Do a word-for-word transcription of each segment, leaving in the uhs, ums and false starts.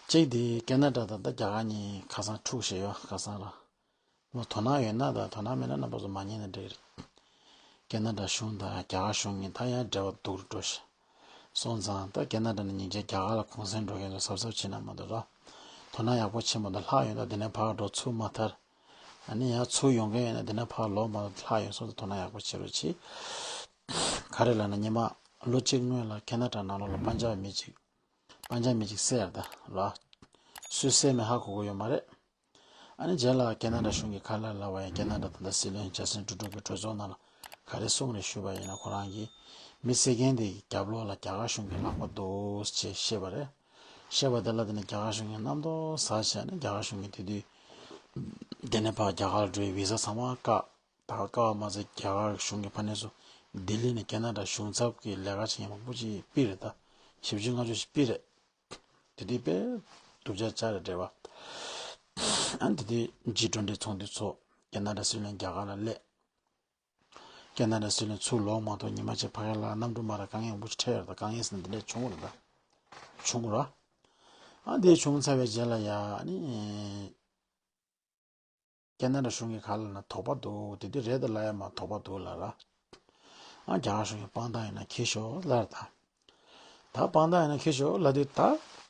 གཅིག་དེ་ཁེ་ན་ཌ་དང་ད་རྒྱ་གར་གཉིས་ཁ་སང་འཁྲུག་བཞག་ཡོད། ཁ་སང་ར། མོ་དོ་སྣང་ཡོད་ན་དང་དོ་སྣང་མེད་ན་རྣམ་པ་ཚོ་མ་ཉན་ན་འགྲིག་རེད། ཁེ་ན་ཌ་གཞུང་དང་རྒྱ་གར་གཞུང་གཉིས་ད་ཡང་འབྲེལ་བ་སྡུག་རུ་འགྲོ་ཤག་སོང་ཙང་ད་ཁེ་ན་ཌ་ནས་སྙིང་རྗེ་རྒྱ་གར་ལ་གུང་སེང་འགྲོ་མཁན་ཚོ་གཟབ་གཟབ་བྱེད་ན་མ་གཏོགས་ར། དོ་སྣང་ཡག་པོ་བྱེད་མ་གཏོགས་ལྷག་ཡོད་ན་དེ་ནས་ཕར་འགྲོ་ཚུར་མ་ཐར། ཨ་ནི་ཡང་ཚུར་ཡོང་མཁན་ཡོད་ན་དེ་ནས་ཕར་ལོག་མ་གཏོགས་ལྷག་ཡོད་སོང་ཙང་དོ་སྣང་ཡག་པོ་བྱེད་རོགས་གྱིས། ག་རེ་ལབ་ན་ཉི་མ་ལོ་གཅིག་སྔོན་ལ་ཁེ་ན་ཌ་ནང་ལོགས་ལ་པན་ཇབ་མི་གཅིག་པན་ཇབ་མི་གཅིག་བསད་ཡར་ད་ལ། སུས་བསད་མེད་ཧ་གོ་གི་ཡོད་མ་རེད། ཨ་ནི་རྗེས་ལ་ཁེ་ན་ཌ་གཞུང་གིས་ག་རེ་ལབ་པ་ཡིན། ཁེ་ན་ཌ་ད་ལྟ་སྲིད་བློན་ཇ་སི་ཊིན་ཀྲུ་ཌོ་གི་གྲོས་ཚོགས་ནང་ལ་ག་རེ་གསུངས་རེད་ཞུས་པ་ཡིན་ན། ཁོ་རང་གིས་མི་བསད་མཁན་དེ་གི་རྒྱབ་ལོགས་ལ་རྒྱ་གར་གཞུང་གི་ལག་པ་འདུག་ཅེས་བཤད་པ་རེད། བཤད་པ་དེ་ལ་དེ་ནི་རྒྱ་གར་གཞུང་གིས་རྣམ་རྟོག་ཟ་བྱས་ནས་རྒྱ་གར་གཞུང་གིས་དེ་དུས་དེ་ནས་ཕར་རྒྱ་གར་ལ་འགྲོ་བའི་བི་ཟ་ཚང་མ་བཀག་ད་བཀག་པ་མ་ཟད་རྒྱ་གར་གཞུང་གི་ཕ་ནས་སུ་ལྡི་ལི་ནས་ཁེ་ན་ཌ་གཞུང་ཚབ་ཀྱི་ལས་ཀ་བྱེད་མཁན་མང་པོ་ཅིག་ཕུད་རེད། ད་བཞི་བཅུ་ལྔ་བཅུ་ཞིག་ཕུད་རེད། དེ་དུས་དཔེ་སྡུག་ཅག་ཅག་རེད་འདྲ་བ། ཨ་ནི་དེ་དུས་ཇི་ཊུ་ཝེན་ཊི་ཚོགས་འདུ་ཚོགས། ཁེ་ན་ཌ་སྲིད་བློན་རྒྱ་གར་ལ་སླེབས། ཁེ་ན་ཌ་སྲིད་བློན་ཚུར་ལོག་མ་གཏོགས་ཉི་མ་གཅིག་ཕ་གི་ལ་གནམ་གྲུ་མ་ར་དཀའ་ངལ་མང་པོ་ཞིག་འཕྲད་ཡོད་རེད། ད་དཀའ་ངལ་ཟེར་ན་འདི་འདྲ་བྱུང་རེད། ད་བྱུང་ར། ཨ་འདི་བྱུང་ཚར་བའི་རྗེས་ལ་ཡ་ཨ་ནི། ཁེ་ན་ཌ་གཞུང་གིས་ག་ལབ་ན་དོགས་པ་འདུག་དེ་དུས་རེད་ད་ལབ་ཡ་མ་དོགས་པ་འདུག་ལབ་ར། ཨ་རྒྱ་གར་གཞུང་གིས་དཔང་རྟགས་ཡིན་ན་འཁྱེར་ཤོག་ལབ་ར་ད། ད་དཔང་རྟགས་ཡིན་ན་འཁྱེར་ཤོག་ལབ་དུས་ད་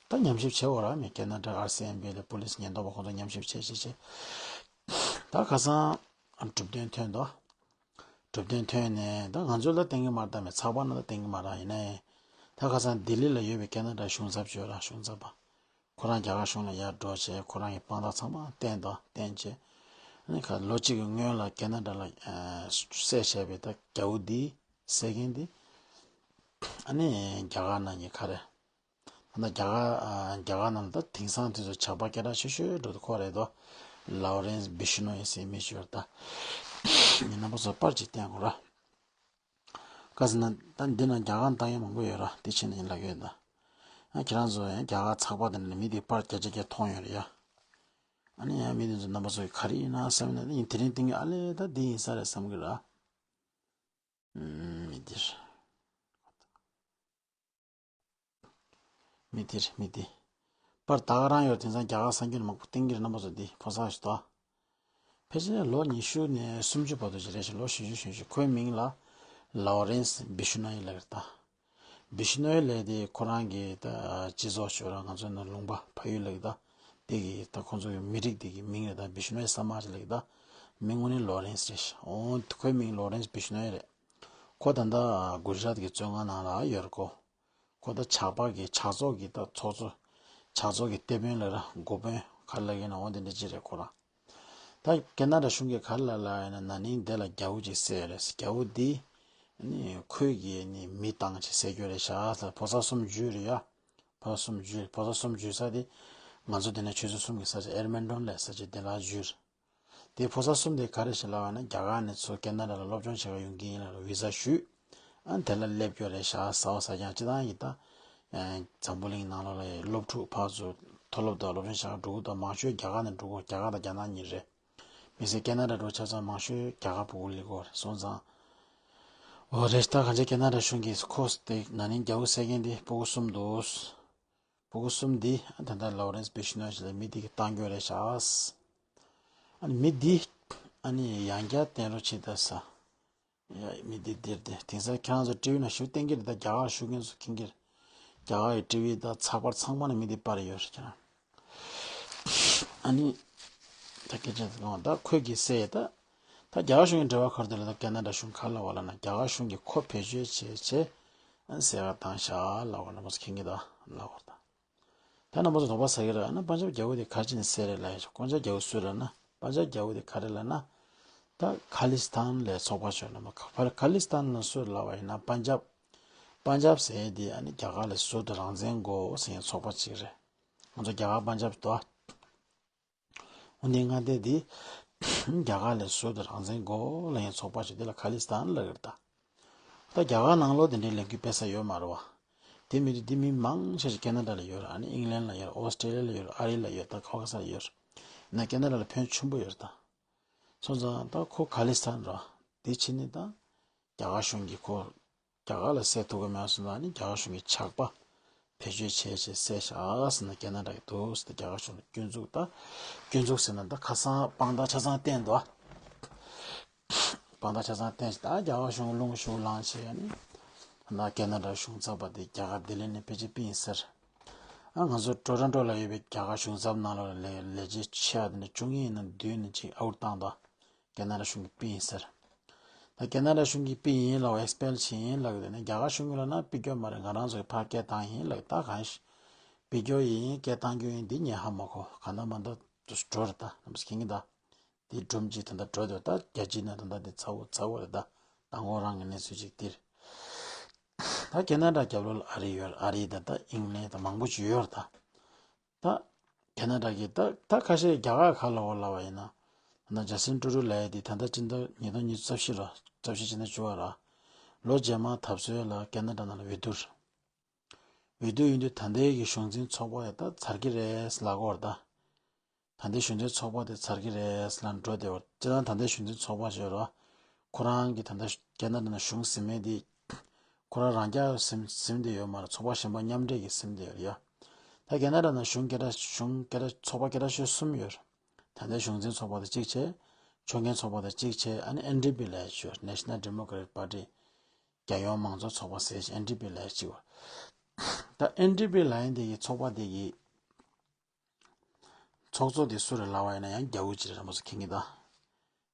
ད་ཉམས་ཞིབ་བྱེད་འོ་ར་མི་ཁེ་ན་ཌ་ཨར་སི་ཨེམ་པི་ལ་པུ་ལིས་ཉེན་རྟོག་པ་ཁོང་ཚོ་ཉམས་ཞིབ་བྱེད་བྱེད་བྱེད། ད་ཁ་སང་གྲུབ་དོན་ཐོན་འདུག་གྲུབ་དོན་ཐོན་ནས་ད་ང་ཚོ་ལ་བསྟན་གི་མ་རེད། ད་མི་ཚགས་པར་ནང་ལ་བསྟན་གི་མ་རེད། ཡིན་ནའི་ད་ཁ་སང་ལྡི་ལི་ལ་ཡོད་པའི་ཁེ་ན་ཌ་གཞུང་ཚབ་ཅིག་ཡོད་ར། གཞུང་ཚབ་པ། ཁོ་རང་རྒྱ་གར་གཞུང་ལ་ཡར་འགྲོ་བྱས་ཁོ་རང་གི་དཔང་རྟགས་ཚང་མ་བསྟན་དང་བསྟན་བྱས། ཨ་ནི་ཁ་ལོ་གཅིག་གི་སྔོན་ལ་ཁེ་ན་ཌ་ལ་བསད་བྱས་པའི་ད་རྒྱ་བོ་འདི་བསད་མཁན་འདི་ཨ་ནི་རྒྱ་གར་ནང་གི་ག་རེ། ད་ལྟ་རྒྱ་གར་རྒྱ་གར་ནང་ལ་ད་དེང་སང་དུས་ཚོད་ཇག་པ་སྐད་གྲགས་ཆེ་ཤོས་འགྲོ་དུས་ཁོ་རེད་དོ། ལའོ་རེན་སི་བི་ཤུ་ནོ་ཡི་ཟེར་མི་ཞིག་ཡོད་རེད་ད། ངས་རྣམ་པ་ཚོར་པར་ཅིག་བསྟན་དགོས་ར། ག་ཟེར་ན་ད་འདི་ན་རྒྱ་གར་ལྟ་མཁན་མང་པོ་ཡོད་ར། དེ་ཕྱིན་ནས་ཡིན་ལབ་ཀྱི་ཡོད་ད། ཨ་ཁྱེད་རང་ཚོ་ཡང་རྒྱ་གར་ཚགས་པར་དེ་འདྲ་ནས་མི་དེའི་པར་བརྒྱ་ཆ་བརྒྱ་མཐོང་ཡོད་རེད་ཡ། ཨ་ནི་ཡང་མི་དེ་ཚོ་རྣམ་པ་ཚོ་ག་རེ་ཡིན་ན་བསམ་ན་ཡིན་དེ་རིང་སྟེང་གི་ཨ་ལས་ད་འདི་ཡིན་ས་རེད་བསམ་གི་ར། ཨུམ། མི་དེ་རེད། མི་དེ་རེད་མི་དེ། པར་ད་ག་རང་ཡོད། དེང་སང་རྒྱ་གར་གསར་འགྱུར་མང་པོ་བསྟན་གི་རེད། རྣམ་པ་ཚོ་འདི་ཕོ་གསར་ཞིག་ཏོ། ཕལ་ཆེར་ལོ་ཉི་ཤུ་ནས་སུམ་ཅུ་བར་དུ་ཅིག་རེད་ཤག་ལོ་བཞི་བཅུ་ཞེ་བཞི། ཁོའི་མིང་ལ་ལའོ་རེན་སི་བི་ཤུ་ནོ་ཡི་ལབ་རེད་ད། བི་ཤུ་ནོ་ཡི་ལབ་དེ་ཁོ་རང་གི་ད་སྤྱི་ཚོགས་ཤོད་ར་ང་ཚོ་ནང་ལུང་པ་ཕ་ཡུལ་ལབ་ཀྱི་ད། དེ་གི་ད་ཁོ་ཚོ་གི་མི་རིགས་དེ་གི་མིང་རེད་ད། བི་ཤུ་ནོ་ཡི་ས་མ་ཅིག་ལབ་ཀྱི་ད། མིང་དངོས་གནས་ལོ་རེན་སི་རེད་ཤག་འོ་ཁོའི་མིང་ལོ་རེན་སི་བི་ཤུ་ནོ་ཡི་རེད། ཁོ་ད་ལྟ་གུ་ཇི་རཱཏ་གི་བཙོན་ཁང་ནང་ལ་ཡོད་རེད་ཁོ། ཁོ་ད་ཇག་པ་གི་ཇག་ཚོགས་ཀྱི་ད་ཚོགས་གཙོ། ཇག་ཚོགས་ཀྱི་སྡེ་དཔོན་ལབ་ར་འགོ་དཔོན་ག་རེ་ལབ་ཀྱི་ན་འོ་དེ་འདྲ་ཅིག་རེད་ཁོ་རང་། ད་ཁེ་ན་ཌ་གཞུང་གིས་ག་རེ་ལབ་ལབ་ཡིན་ན་ན་ནིང་དེ་ལ་རྒྱ་བོ་ཅིག་བསད་ཡོད་རེད། རྒྱ་བོ་འདི་ནི་ཁོས་ཀྱི་ནི་མི་བཏང་བྱས་བསད་རྒྱུ་རེད་ཤག་ཟེར། ཕོ་གསར་གསུམ་འཇུས་རེད་ཡ། ཕོ་གསར་གསུམ་འཇུས། ཕོ་གསར་གསུམ་འཇུས་ས་དེ་ང་ཚོ་དེ་ནས་ཆུ་ཚོད་གསུམ་གྱི་ས་ཆ་ཨེར་མན་ཌོན་ལབ་ས་ཆ་དེ་ལ་འཇུས། དེ་ཕོ་གསར་གསུམ་དེ་ག་རེ་ཞིག་ལབ་པ་ན་རྒྱ་གར་ནས་ཚུར་ཁེ་ན་ཌ་ལ་སློབ་སྦྱོང་བྱེད་ག་ཡོང་གི་ཡིན་ལབ་བི་ཟ་ཞུས། ཨ་དེ་ལ་སླེབས་རྒྱུ་རེད་ཤག་ཟ་བ་ཟ་རྐྱང་སྤྱི་བཏང་གི་ད། འཛམ་བུ་གླིང་ནང་ལོགས་ལ་སློབ་ཕྲུག་ཕར་ཚུར་མཐོ་སློབ་དང་སློབ་སྦྱོང་བྱེད་ག་འགྲོ་གི་འདུག་མང་ཤོས་རྒྱ་གར་ནས་འགྲོ་གི། རྒྱ་གར་དང་རྒྱ་ནག་གཉིས་རེད། མི་ཚེ་ཁེ་ན་ཌ་འགྲོ་ཆ་ཚང་མང་ཤོས་རྒྱ་གར་ཕྲུ་གུ་སླེབས་ཀྱི་ཡོད་རེད། སོང་ཙང་། འོ་རེད། ད་གང་ཅི་ཁེ་ན་ཌ་གཞུང་གིས་ཁོ་དེ་ན་ནིང་རྒྱ་བོ་བསད་མཁན་དེ་ཕྲུ་གུ་གསུམ་འདུག་ཕྲུ་གུ་གསུམ་འདི་ཨ་ད་ལྟ་ལོ་རེན་སི་བི་ཤུ་ནོ་ཞིག་ལ་མི་འདི་གིས་བཏང་རྒྱུ་རེད་ཤག་ཨ་ནི་མི་འདི་ཨ་ནི་ཡང་བསྐྱར་བསྟན་རོགས་བྱེད་ད་ས། ཡ་མི་འདི་འདིར་དེ་དེང་སང་ཁྱེད་རང་ཚོ་ཊི་ཝི་ནང་ཞུ་བསྟན་གྱི་རེད། ད་རྒྱ་གར་ཞུ་མཁན་ཚོ་མཁྱེན་གྱི་རེད། རྒྱ་གར་གྱི་ཊི་ཝི་དང་ཚགས་པར་ཚང་མ་ནས་མི་འདི་པར་ཡོད་རེད་ཁྱེད་རང་། ཨ་ནི་ད་སྐད་ཆ་དེ་གང་ད་ཁོས་གིས་བསད་ད། ད་རྒྱ་གར་གཞུང་གི་འབྲེལ་བ་ག་རེ་འདུག་ལབ་ད་ཁེ་ན་ཌ་གཞུང་ག་རེ་ལབ་པ་ལབ་ན་རྒྱ་གར་གཞུང་གིས་ཁོ་བེད་སྤྱོད་བྱས་བྱས་ཨ་ཟེར་ག་བཏང་ཤག་ལབ་པ་རྣམ་པ་ཚོ་མཁྱེན་གྱི་ད་ལབ་པ་རེད་ད། ད་རྣམ་པ་ཚོ་དོགས་པ་ཟ་གི་རེད། ཨ་ན་པན་ཇབ་རྒྱལ་པོ་དེ་ག་རེ་བྱས་ནས་བསད་རེད་ལབ་ཡ་ཞིག་པན་ཇབ་རྒྱལ་པོ་སུ་རེད་ལབ་ན། པན་ཇབ་རྒྱལ་པོ་དེ་ག་རེ་ལབ་ན། ད་ཁ་ལི་སི་ཐན་ལབ་ཚོགས་པ་ཅིག་ཡོད་ན་མ་ཁ་ཁ་ལི་སི་ཐན་ལབ་སུ་ལབ་པ་ཡིན་ན་པན་ཇབ། པན་ཇབ་ཟེར་ཡ་དེ་ཨ་ནི་རྒྱ་གར་ལ་ཟུར་དུ་རང་བཙན་དགོས་ཟེར་ཡ་ཚོགས་པ་ཅིག་རེད། ང་ཚོ་རྒྱ་གར་པན་ཇབ་དོ། འོ་ནི་མངའ་སྡེ་འདི་རྒྱ་གར་ལས་ཟུར་དུ་རང་བཙན་དགོས་ལབ་མཁན་ཚོགས་པ་ཞིག་འདི་ལ་ཁ་ལི་སི་ཐན་ལབ་ཀྱི་རེད་ད། ད་རྒྱ་གར་ནང་ལོགས་དེ་འདྲའི་ལས་འགུལ་སྤེལ་ས་ཡོད་མ་རེད་བ། དེ་མི་དེ་མི་མང་ཆེ་ཞིག་ཁེ་ན་ཌ་ལ་ཡོད་རེད། ཨ་ནི་ཨིང་ལན་ལ་ཡོད་རེད། ཨོ་སི་ཀྲེ་ལི་ཡ་ལ་ཡོད་རེད། ཨ་རི་ལ་ཡོད་རེད། ད་ཁ་ཁ་ས་ལ་ཡོད་རེད། ཡིན་ན་ཁེ་ན་ཌ་ལ་ཕོན་ཆེན་པོ་ཡོད་རེད་ད། སོང་ཙང་ད་ཁོ་ཁ་ལི་སི་ཐན་རེད་བ། དེ་ཕྱིན་ནས་ད། རྒྱ་གར་གཞུང་གིས་ཁོ་རྒྱ་གར་ལ་བསད་ཐུབ་ཀྱི་མེད་སོང་ཙང་ནི་རྒྱ་གར་གཞུང་གི་ཇག་པ་ བེད་སྤྱོད་བྱས་བྱས་བསད་བཞག་ཟེར་ན་རྒྱ་ནག་འདྲ་གི་འདུག་ཟེར་ཏེ་རྒྱ་གར་གཞུང་ལ་སྐྱོན་འཛུགས་ད། སྐྱོན་འཛུགས་ཟེར་ན་ད་ཁ་སང་དཔང་རྟགས་ཆ་ཚང་བསྟན་འདུག་དཔང་རྟགས་ཆ་ཚང་བསྟན་ཞིག་ད་རྒྱ་གར་གཞུང་རླུང་ཤུགས་ལངས་བྱས་ནས་ད་རྒྱ་ནག་འདྲ་གཞུང་ཚབ་པ་དེ་རྒྱ་གར་ལྡི་ལི་ནས་ཕལ་ཆེར་ཕིན་ཟེར། ཨ་ང་ཚོ་ཊོ་རོན་ཊོ་ལ་ཡོད་པའི་རྒྱ་གར་གཞུང་ཚབ་ནང་ལོགས་ལ་ལས་ལས་བྱེད་ཆེ་བ་དེ་འདྲ་བཅུ་གཉིས་ཡིན་ན་བདུན་ནས་ཅིག་ཨའུཊ་བཏང་འདུག་རྒྱ་ནག་འདྲ་གཞུང་གིས་ཕིན་ཟེར། ད་རྒྱ་ནག་འདྲ་གཞུང་གིས་ཕིན་ཡིན་ལབ་ཨེགས་པེལ་བྱས་ཡིན་ལབ་དེ་ནས་རྒྱ་གར་གཞུང་གིས་ལབ་ན་ཕི་རྒྱུ་མ་རེད། ང་རང་ཚོ་གིས་ཕར་སྐད་བཏང་ཡིན་ལབ་ད་གང་ཞིག་ཕི་རྒྱུ་ཡིན་སྐད་བཏང་རྒྱུ་ཡིན་འདི་ཉན་ཧ་མ་གོ་ག་ན་མ་ད་དུ་འགྲོ་རེད་ད་ནམ་སྐྱིད་ཀྱི་ད། དེ་སྒྲུང་གཅིག་ད་ལྟ་འགྲོ་འདུག་ད་རྒྱལ་སྤྱིའི་ནང་ད་ལྟ་དེ་ཚ་བོ་ཚ་བོ་རེད་ད། མདང་དགོང་རང་གི་གནས་ཚུལ་ཅིག་འདིར། ད་ཁེ་ན་ཌ་རྒྱབ་ལོགས་ལ་ཨ་རི་ཡོད་རེད། ཨ་རི་ད་ལྟ་ཨིང་ལན་ད་མང་པོ་ཅིག་ཡོད་རེད་ད། ད་ཁེ་ན་ཌ་གི་ད་ད་ཁ་ཤས་རྒྱ་གར་ཁ་ལ་འོ་ལབ་པ་ཡིན་ན། ད་ལྟ་ཇ་སིན་ཊུ་རུ་ལབ་ཡ་དེ་ད་ལྟ་སྤྱི་ཟླ་ཉིས་སྟོང་ཉི་ཤུ་རྩ་བཞི་ར་རྩ་བཞི་སྤྱི་ཟླ་བཅུ་པ་ར། ལོ་རྗེས་མ་ད་གཟོད་ལ་ཁེ་ན་ཌ་ནང་ལ་འོས་བསྡུ་རེད། འོས་བསྡུ་ཡིན་དུས་ད་ལྟའི་གི་གཞུང་འཛིན་ཚོགས་པ་ཡ་ད་ཚར་གི་རེད་ལབ་ཀྱི་ཡོད་རེད་ད། ད་ལྟའི་གཞུང་འཛིན་ཚོགས་པ་དེ་ཚར་གི་རེད་ལབ་འགྲོ་བསྡད་ཡོད་རེད། སྤྱིར་བཏང་ད་ལྟའི་གཞུང་འཛིན་ཚོགས་པ་ཞིག་ཡོད་རེད། ཁོ་རང་གི་ད་ལྟ་ཁེ་ན་ཌ་ནང་གཞུང་ཟིན་མཁན་དེ་ཁོ་རང་རང་རྐྱ་ཟིན་ཟིན་བསྡད་ཡོད་མ་རེད། ཚོགས་པ་གཞན་པ་མཉམ་འབྲེལ་གྱིས་ཟིན་བསྡད་ཡོད་རེད་ཡ། ད་ཁེ་ན་ཌ་ནང་གཞུང་སྐད་གྲགས་གཞུང་སྐད་གྲགས་ཚོགས་པ་སྐད་གྲགས་ཆོད་གསུམ་ཡོད་རེད། ད་ལྟའི་གཞུང་འཛིན་ཚོགས་པ་དེ་གཅིག་བྱས། ཕྱོགས་འགལ་ཚོགས་པ་དེ་གཅིག་བྱས། ཨ་ནི་ཨེན་ཌི་པི་ལབ་ཡ་ཅིག་ཡོད་རེད། National Democratic Party། རྒྱལ་ཡོངས་མང་གཙོ་ཚོགས་པ་ཟེར་ཞིག་ཨེན་ཌི་པི་ལབ་ཡ་ཅིག་ཡོད་རེད། ད་ཨེན་ཌི་པི་ལབ་ཡ་དེ་གི་ཚོགས་པ་དེ་གི་ཚོགས་གཙོ་དེ་སུ་རེད་ལབ་པ་ཡིན་ན་ཡང་རྒྱ་བོད་ཅིག་རེད། རང་མོ་ཚོ་མཁྱེན་གྱི་ད།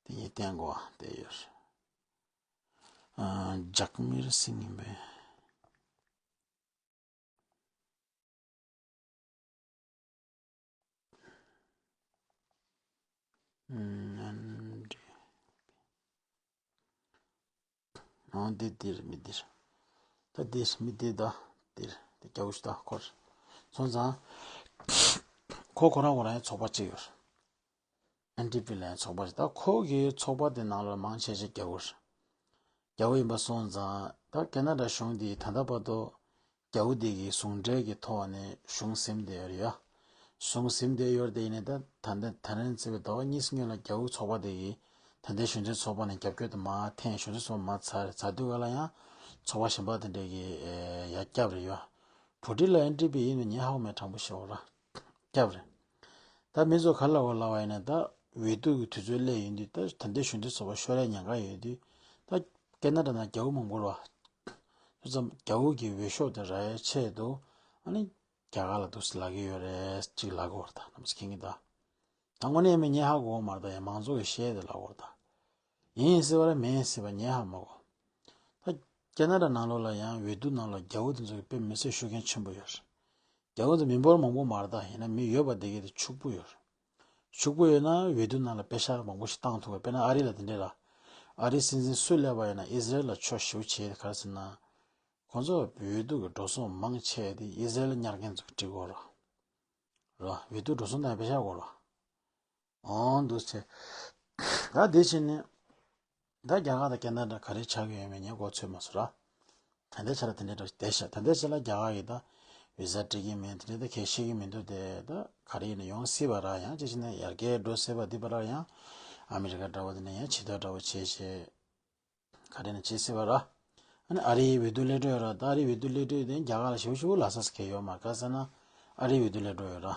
དེ་ཡིན་བསྟན་དགོས་པ་དེ་ཡོད་རེད། ཨ། ཇག་མིར་སིང་ཡིན་པས། ཨ་འདི་འདིར་མི་འདིར། ད་འདིར་མི་འདི་ད་འདིར་འདི་རྒྱ་བོ་ཞིག་ད་ཁོར། སོང་ཙང་། ཁོ་ཁོ་རང་ཁོ་རང་ཡང་ཚོགས་པ་གཅིག་ཡོད། ཨེན་ཌི་པི་ལབ་ཡ་ཚོགས་པ་ཞིག་ད་ཁོ་གི་ཚོགས་པ་དེ་ནང་ལ་མང་ཆེ་ཤས་རྒྱ་བོ་རེད། རྒྱ་བོ་ཡིན་པ་སོང་ཙང་ད་ཁེ་ན་ཌ་གཞུང་འདི་ད་ལྟ་བར་དུ་རྒྱ་བོ་འདི་གི་ཟུང་འབྲེལ་གྱི་ཐོག་ནས་གཞུང་ཟིན་བསྡད་ཡོད་རེད་ཡ། གཞུང་ཟིན་བསྡད་ཡོད་རེད་དེ་ཡིན་ནའི་ད་ད་ལྟ་ད་རིང་བརྩིས་པའི་ཟླ་བ་གཉིས་སྔོན་ལ་རྒྱ་བོ་ཚོགས་པ་དེ་གིས་ད་ལྟའི་གཞུང་འཛིན་ཚོགས་པ་ནས་རྒྱབ་སྐྱོར་དེ་མར་འཐེན། གཞུང་འཛིན་ཚོགས་པ་མར་ཚར་རེད། ཚར་དུས་ག་ལ་ཡང་ཚོགས་པ་གཞན་པ་དེ་འདྲས་ཀྱིས་ཡར་བསྐྱབས་རེད་ཡ། བྷུ་ཊིན་ལ་ཨེན་ཌི་པི་ཡིན་ནོ་ཉན་ཧ་གོ་མེད། དྲང་པོ་བཤད་པ་ར། སྐྱབས་རེད། ད་མི་ཚོ་ག་ལ་བ་ལ་བ་ཡིན་ན་ད་འོས་བསྡུ་གི་དུས་ཚོད་སླེབས་ཡོང་དུས་ད་ད་ལྟའི་གཞུང་འཛིན་ཚོགས་པ་ཤོར་ཡ་ཉེན་ཁ་ཡོད་དུས་ད་ཁེ་ན་ཌ་ནང་རྒྱ་བོ་མང་པོ་རེད་བ། དེ་ཙམ་རྒྱ་བོ་གི་འོས་ཤོག་དེ་རག་ཡའི་ཆེད་དུ་ཨ་ནི་རྒྱ་གར་ལ་འདུག་སེ་ལབ་ཀྱི་ཡོད་རེད་ཅིག་ལབ་ཀྱི་ཡོད་རེད། ད་ནམ་ཟེར་མཁྱེན་གྱི་ད། ད་དངོས་གནས་མི་ཉན་ཧ་གོ་གི་མ་རེད་ད། ཡང་མང་ཚོགས་ཀྱིས་བཤད་དེ་ལབ་ཀྱི་ཡོད་རེད་ད། ཡིན་སྲིད་པ་རེད་མིན་སྲིད་པ་ཉན་ཧ་མ་གོ། ད་ཁེ་ན་ཌ་ནང་ལོགས་ལ་ཡང་འོས་བསྡུ་ནང་ལ་རྒྱ་བོ་དེ་ཚོ་གི་དཔེ་མི་སྲིད་ཤུགས་རྐྱེན་ཆེན་པོ་ཡོད་རེད། རྒྱ་བོ་དེ་མི་འབོར་མང་པོ་མ་རེད་ད། ཡིན་ན་མི་ཡོད་པ་དེ་གས་དེ་ཕྱུག་པོ་ཡོད་རེད། ཕྱུག་པོ་ཡོད་ན་འོས་བསྡུ་ནང་ལ་པེ་ཤག་མང་པོ་ཞིག་བཏང་ཐུབ་པ། དཔེར་ན་ཨ་རི་ལ་དེ་འདྲས་ར། ཨ་རི་སྲིད་འཛིན་སུ་སླེབས་པ་ཡིན་ན་ཨི་ཟི་རལ་ལ་ཕྱོགས་ཞེ་པོ་བྱེད། ག་རེ་ཟེར་ན། ཁོང་ཚོ་འོས་བསྡུ་གི་འགྲོ་སོང་མང་ཆེ་དེ་ཨི་ཟི་རལ་ཉར་མཁན་ཚོ་གིས་སྒྲིག་གི་ཡོད་རེད། ར། འོས་བསྡུ་འགྲོ་སོང་དང་པེ་ཤག་དགོས་ར། ཨང་། འདུག་སེ་བྱས། ད་དེ་བྱས་ནས། ད་རྒྱ་གར་དང་ཁེ་ན་ཌ་ག་རེ་ཆགས་ཀྱི་ཡོད་མེད་ངས་མགོ་ཚོད་མ་སོང་ར། ད་ལྟའི་ཆ་ལ་དེ་འདྲའི་འདྲ་བསྡད་ཤག་ད་ལྟའི་ཆ་ལ་རྒྱ་གར་གྱིས་ད་བི་ཟ་སྤྲད་ཀྱི་མེད། དེ་འདྲའི་ད་གལ་ཤེས་ཀྱི་མི་འདུག་སྟེ། ད་ག་རེ་ཡིན་ན་ཡོང་སྲིད་པ་ར། ཡང་ཅི་བྱས་ན་ཡར་རྒྱས་འགྲོ་སྲིད་པ་འདི་པ་ར། ཡང་ཨ་མི་རི་ཀ་འདྲ་བོ་དེ་ནས་ཡང་ཇུས་གཏོགས་འདྲ་བོ་བྱས་བྱས། ག་རེ་ནས་བྱེད་སྲིད་པ་ར། ཨ་ནི་ཨ་རིའི་འོས་བསྡུ་སླེབས་འགྲོ་ཡོད་ར། ད་ཨ་རིའི་འོས་བསྡུ་སླེབས་འགྲོ་ཡོད་དེ་རྒྱ་གར་ལ་ཞེ་པོ་ཞེ་པོ་ལབ་ས་ཟེར་མཁན་ཡོད་མ་རེད། ག་ཟེར་ན་ཨ་རིའི་འོས་བསྡུ་སླེབས་འགྲོ་ཡོད་ར།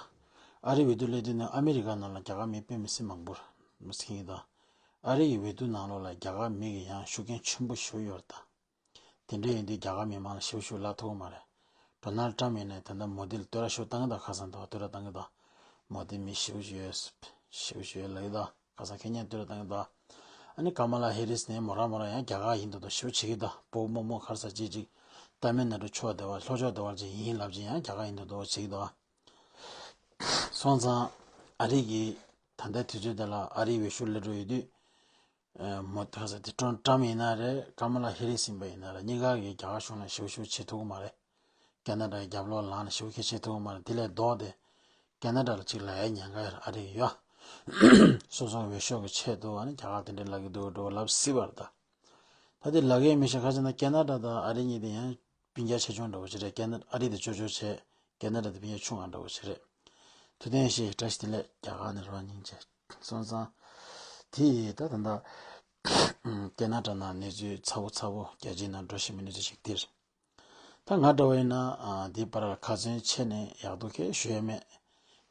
ཨ་རིའི་འོས་བསྡུ་སླེབས་དུས་ནས་ཨ་མི་རི་ཀ་ནང་ལ་རྒྱ་གར་མི་དཔེ་མི་སྲིད་མང་པོ་ར། མི་སྲིད་ཀྱི་ད། ཨ་རི་ཡི་འོས་བསྡུ་ནང་ལོགས་ལ་རྒྱ་གར་མི་གི་ཡང་ཤུགས་རྐྱེན་ཆེན་པོ་ཞེ་པོ་ཡོད་རེད་ད། དེ་འདྲ་ཡིན་དུས་རྒྱ་གར་མི་མང་ལ་ཞེ་པོ་ཞེ་པོ་ལབ་ཐུབ་ཀྱི་མ་རེད། ཌོ་ནལ་ཊམ་ཡིན་ནའི་ད་ལྟ་མོ་དི་ལ་བསྟོད་ར་ཞེ་པོ་བཏང་གི་ད། ཁ་སང་ད་བསྟོད་ར་བཏང་གི་ད། མོ་དི་མི་ཞེ་པོ་ཞིག་ཡོད། ཞེ་པོ་ཞིག་ཡོད་ལབ་ཀྱི་ད། ཁ་སང་ཁེ་ཉན་བསྟོད་ར་བཏང་གི་ད། ཨ་ནི་ཀ་མ་ལ་ཧེ་རིས་ནས་མོ་རང་མོ་རང་ཡང་རྒྱ་གར་ཡིན་མདོག་མདོག་ཞེ་པོ་བྱེད་ཀྱི་ད། བོད་མོག་མོག་ག་རེ་ཟེར་ཅིག་ཅིག་ཏཱ་མིལ་ནཱ་ཌུ་ཕྱོགས་བདེ་བ་ལྷོ་ཕྱོགས་བདེ་བ་ཅིག་ཡིན་ལབ་ཅིག་ཡང་རྒྱ་གར་ཡིན་མདོག་མདོག་བྱེད་ཀྱི་ད། སོང་ཙང་ཨ་རི་གི་ད་ལྟའི་དུས་ཚོད་འདི་ལ་ཨ་རིའི་འོས་ཤོག་སླེབས་འགྲོ་ཡོད་དུས། མོ་ད་ཟེར་དེ་ཊམ་ཡིན་ན་རེད། ཀ་མ་ལ་ཧེ་རིས་ཡིན་པ་ཡིན་ན་རེད། གཉིས་ཀ་གིས་རྒྱ་གར་གཞུང་ལ་ཞེ་པོ་ཞེ་པོ་བྱེད་ཐུབ་ཀྱི་མ་རེད། ཁེ་ན་ཌའི་རྒྱབ་ལོགས་ལངས་ནས་ཞེ་པོ་ཞེ་པོ་བྱེད་ཐུབ་ཀྱི་མ་རེད། དེ་ལས་ལྡོག་སྟེ་ཁེ་ན་ཌ་ལ་ཅིག་ལབ་ཡ་ཉེན་ཁ་ཡོད་རེད། ཨ་རི་ཡོད། སོ་སོའི་འོས་ཤོག་གི་ཆེད་དུ་ཨ་ནི་རྒྱ་གར་དེ་འདྲས་ལབ་ཀྱི་འདུག་འགྲོ་ལབ་སྲིད་པ་རེད་ད། ད་དེ་ལབ་ཀྱི་མི་ཤེས། ག་ཅི་ན་ཁེ་ན་ཌ་དང་ཨ་རི་གཉིས་དེ་ཡང་སྤུན་ཀྱག་ཆེ་ཆུང་འདྲ་བོ་ཞིག་རེད། ཁེ་ན་ཨ་རི་དེ་ཅོ་ཅོ་བྱས། ཁེ་ན་ཌ་དེ་སྤུན་ཀྱག་ཆུང་བ་འདྲ་བོ་ཞིག་རེད། ཐུབ་བསྟན་ཡེ་ཤེས་བཀྲ་ཤིས་བདེ་ལེགས། རྒྱ་གར་ནས་རོགས་སྙིང་རྗེ། སོང་ཙང་། དེ་ཡིས་ད་ད་ལྟ་ཁེ་ན་ཌ་ནང་གནས་ཚུལ་ཚ་བོ་ཚ་བོ། རྒྱལ་སྤྱིའི་ནང་འགྲོ་བཞིན་པའི་གནས་ཚུལ་ཞིག་འདིར། ད་ང་འདྲ་བ་ཡིན་ན་ཨ་འདི་པར་ཁ་ཚོན་ཆེ་ནས་ཡག་སྡུག་གས་ཞུ་ཡ་མེད།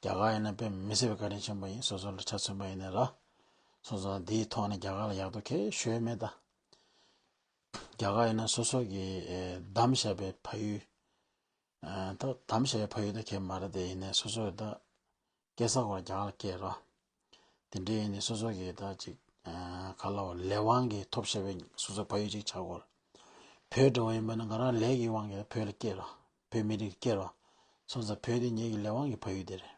རྒྱ་གར་ཡིན་ན་དཔེ་མི་སྲིད་པའི་བཀའ་དྲིན་ཆེན་པོ་ཡིན། སོ་སོ་ལ་ཆ་མཚོན་པ་ཡིན་ནའི་ར། སོང་ཙང་འདིའི་ཐོག་ནས་རྒྱ་གར་ལ་ཡག་སྡུག་གས་ཞུ་ཡ་མེད་ད། རྒྱ་གར་ཡིན་ན་སོ་སོ་གི་ཨེ་བདམས་བཞག་པའི་ཕ་ཡུལ། ཨ་ད་བདམས་བཞག་པའི་ཕ་ཡུལ་ད་གས་མ་རེད་དེ། ཡིན་ནའི་སོ་སོ་ད་སྐྱེས་ས་ཁོ་ར་རྒྱ་གར་ལ་སྐྱེས་རོ། དེ་འདྲའི་ཡིན་ནའི་སོ་སོ་གི་ད་ཅིག་ཨ་ག་ལ་བ་ལས་དབང་གིས་ཐོབ་བཞག་པའི་སོ་སོ་ཕ་ཡུལ་ཅིག་ཆགས་དགོས། བོད་འདྲ་བ་ཡིན་པ་ན་ང་རང་ལས་ཀྱི་དབང་གིས་བོད་ལ་སྐྱེས་རོ། བོད་མི་རིགས་སྐྱེས་རོ། སོང་ཙང་བོད་དེ་ངེད་ཀྱི་ལས་དབང་གི་ཕ་ཡུལ་དེ་རེད།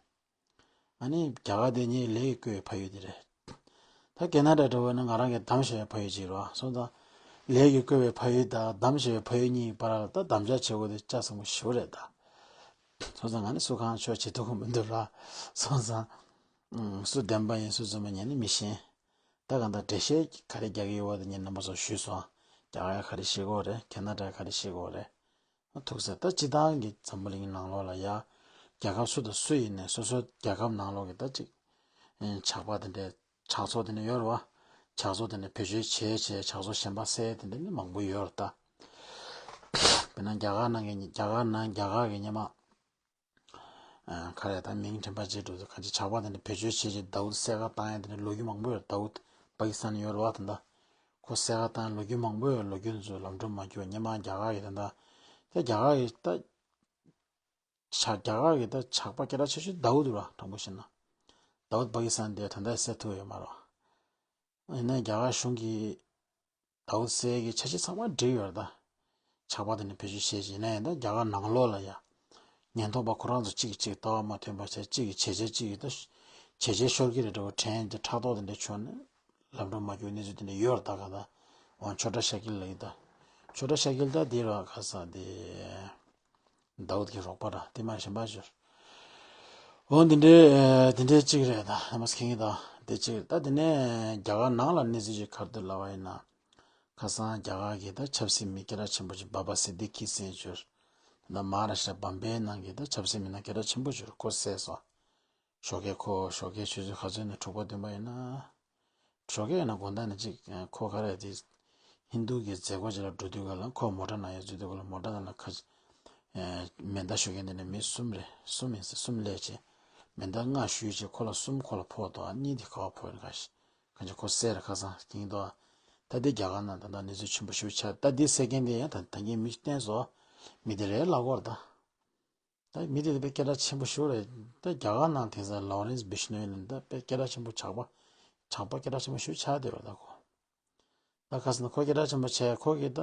ཨ་ནི་རྒྱ་གར་དེ་ངའི་ལས་ཀྱིས་བསྐོས་པའི་ཕ་ཡུལ་དེ་རེད། ད་ཁེ་ན་ཌ་འདྲ་བོ་ནི་ང་རང་གི་བདམས་བཞག་པའི་ཕ་ཡུལ་ཅིག་རེད་བ། སོང་ཙང་ལས་ཀྱིས་བསྐོས་པའི་ཕ་ཡུལ་དང་བདམས་བཞག་པའི་ཕ་ཡུལ་གཉིས་ཀྱི་བར་ལ་ད་དམ་བཅའ་བྱེད་དགོས་དེ་ལྕགས་ཟམ་པ་ཞེ་པོ་རེད་ད། སོང་ཙང་ང་ནི་སུ་གང་ཆོས་བྱེད་ཐུབ་ཀྱི་མི་འདུག་ར། སོང་ཙང་། ཨུམ། སུ་བདེན་པ་ཡིན་སུ་རྫུན་པ་ཡིན་ནི་མི་ཤེས། ད་གང་ལྟར་འགྲེལ་བཤད་ག་རེ་རྒྱག་གི་ཡོད་པ་དེ་ངས་རྣམ་པ་ཚོར་ཞུས་སོང་། རྒྱ་གར་ག་རེ་བཤད་ཀྱི་ཡོད་རེད། ཁེ་ན་ཌ་ག་རེ་བཤད་ཀྱི་ཡོད་རེད། ཐུག་ས་ད་སྤྱི་བཏང་གི་འཛམ་བུ་གླིང་ནང་ལོགས་ལ་ཡ། རྒྱལ་ཁབ་སུ་དང་སུ་ཡིན་ནའི་སོ་སོའི་རྒྱལ་ཁབ་ནང་ལོགས་ཀྱི་ད་ཅིག་ཨེ་ཇག་པ་དེ་འདྲའི་ཇག་ཚོགས་དེ་འདྲ་ཡོད་རེད་བ། ཇག་ཚོགས་དེ་འདྲ་བེད་སྤྱོད་བྱས་བྱས་ཇག་ཚོགས་གཞན་པ་བསད་དེ་འདྲ་ནི་མང་པོ་ཡོད་རེད་ད། དཔེར་ན་རྒྱ་གར་ནང་གི་རྒྱ་གར་ནང་རྒྱ་གར་གི་སྔོན་མ། ཨ་ག་རེ་ད་མིང་དྲན་པ་བརྗེད་འགྲོ་དུས་གང་ཅི་ཇག་པ་དེ་འདྲ་བེད་སྤྱོད་བྱས་བྱས་ཟླ་འོད་གསལ་ཁ་བཏང་ཡ་དེ་འདྲ་ལོ་རྒྱུས་མང་པོ་ཡོད་རེད། ཟླ་འོད་པ་ཀི་སི་ཐན་ཡོད་རེད་བ། ད་ལྟ་ཁོ་གསལ་ཁ་བཏང་ལོ་རྒྱུས་མང་པོ་ཡོད། ལོ་རྒྱུས་ཚོ་ལམ་འགྲོ་མ་འགྱུར་བ་སྔོན་མ་རྒྱ་གར་གི་ད་ལྟ་དེ་རྒྱ་གར་གི་ད། ཇག་རྒྱ་གར་གྱི་ད་ཇག་པ་སྐད་གྲགས་ཆེ་ཤོས་ཟླ་འོད་ར། དྲང་པོ་བཤད་ན། ཟླ་འོད་པ་ཀི་སི་ཐན་དེ་ད་ལྟ་བསད་ཐུབ་ཡོད་མ་རེད། ཡིན་ནའི་རྒྱ་གར་གཞུང་གིས་ཟླ་འོད་བསད་ཀྱི་འཆར་གཞི་ཚང་མ་བསྒྲིགས་ཡོད་རེད་ད། ཇག་པ་དེ་ནི་བེད་སྤྱོད་བྱས་ཡིན་ན་ཡང་ད་རྒྱ་གར་ནང་ལོགས་ལ་ཡ། ཉེན་རྟོག་པ་ཁོ་རང་ཚོ་གཅིག་གིས་གཅིག་ལྟ་བ་མ་མཐུན་པ་བྱས། གཅིག་གིས་བྱས་རྗེས་གཅིག་གིས་ད་བྱས་རྗེས་ཤོར་གྱི་རེད་འདྲ་བོ་དྲན་ཏེ་ཕྲག་དོག་དེ་འདྲ་བྱུང་ནས། ལམ་འགྲོ་མ་འགྱུར་གནས་ཚུལ་དེ་འདྲ་ཡོད་རེད་ད། ག་ད་འོང་ཆོས་གྲགས་ཤཱཀྱ་ལགས་ཡིན་ད། ཆོས་གྲགས་ཤཱཀྱ་ལགས་ད་དེ་ར་ཁ་ས་དེ། ཟླ་འོད་ཀྱི་རོགས་པ་ར་དེ་མ་གཞན་པ་ཞོར། འོ་འདི་འདྲའི་དེ་འདྲའི་གཅིག་རེད་ད། ཧ་མ་སི་ཁེང་གི་ད་དེ་གཅིག་རེད་ད། དེ་ནས་རྒྱ་གར་ནང་ལ་གནས་ཚུལ་ཅིག་ག་རེ་འདུག་ལབ་པ་ཡིན་ན། ཁ་སང་རྒྱ་གར་གྱི་ད་ཆབ་སྲིད་མི་སྐད་གྲགས་ཆེན་པོ་ཅིག་བྷ་བྷ་སིད་དི་ཀི་ཟེར་ཞོར། ད་མ་ཧཱ་རཱ་ཤྲ་བམ་བེ་ནང་གི་ད་ཆབ་སྲིད་མི་སྣ་སྐད་གྲགས་ཆེན་པོ་ཞོར་ཁོ་བསད་སོང་། ཞོགས་ཀས་ཁོ་ཞོགས་ཀས་ཆུ་ཚོད་ག་ཚོད་ནས་དྲུག་པ་བདུན་པ་ཡིན་ན། ཞོགས་ཀས་ཡིན་ན་དགོང་དག་ནས་ཅིག་ཁོ་ག་རེ་དེ། ཧིན་རྡུ་གི་མཛད་སྒོ་ཅིག་ལ་འགྲོ་དུས་ག་ལ་ཁོ་མོ་ཊ་ནང་ཡར་འཛུལ་དུས་ག་ལ་མོ་ཊ་ནང་ལ་ཁ། མེ་མདའ་གཞུ་མཁན་དེ་ནས་མི་གསུམ་རེད། གསུམ་ཡིན་ཟེར། གསུམ་སླེབས་བྱས། མེ་མདའ་ལྔ་གཞུས་བྱས་ཁོ་ལ་གསུམ་ཁོ་ལ་ཕོག་འདུག་ཨ་གཉིས་དེ་ག་པར་ཕོག་ཡིན་ག་ཤི། གང་ཅི་ཁོ་བསད་རེད་ཁ་སང་ཀིང་དོ། ད་དེ་རྒྱ་གར་ནང་ད་ལྟ་གནས་ཚུལ་ཆེན་པོ་ཞིག་ཆགས། ད་དེ་བསད་མཁན་དེ་ཡང་ད་ད་གིན་མི་བསྟན་སོང་། མི་དེ་རེད་ལབ་དགོས་རེད་ད། ད་མི་དེ་དཔེ་སྐད་གྲགས་ཆེན་པོ་ཞིག་རེད། ད་རྒྱ་གར་ནང་དེང་སང་ལོ་རེན་སི་བི་ཤ་ནོ་ཡི་ལ་ད་དཔེ་སྐད་གྲགས་ཆེན་པོ་ཇག་པ། ཇག་པ་སྐད་གྲགས་ཆེན་པོ་ཞིག་ཆགས་བསྡད་ཡོད་རེད་ད་ཁོ། ད་ཁ་སང་ཁོ་སྐད་གྲགས་ཆེན་པོ་བྱས་ཁོ་གིས་ད།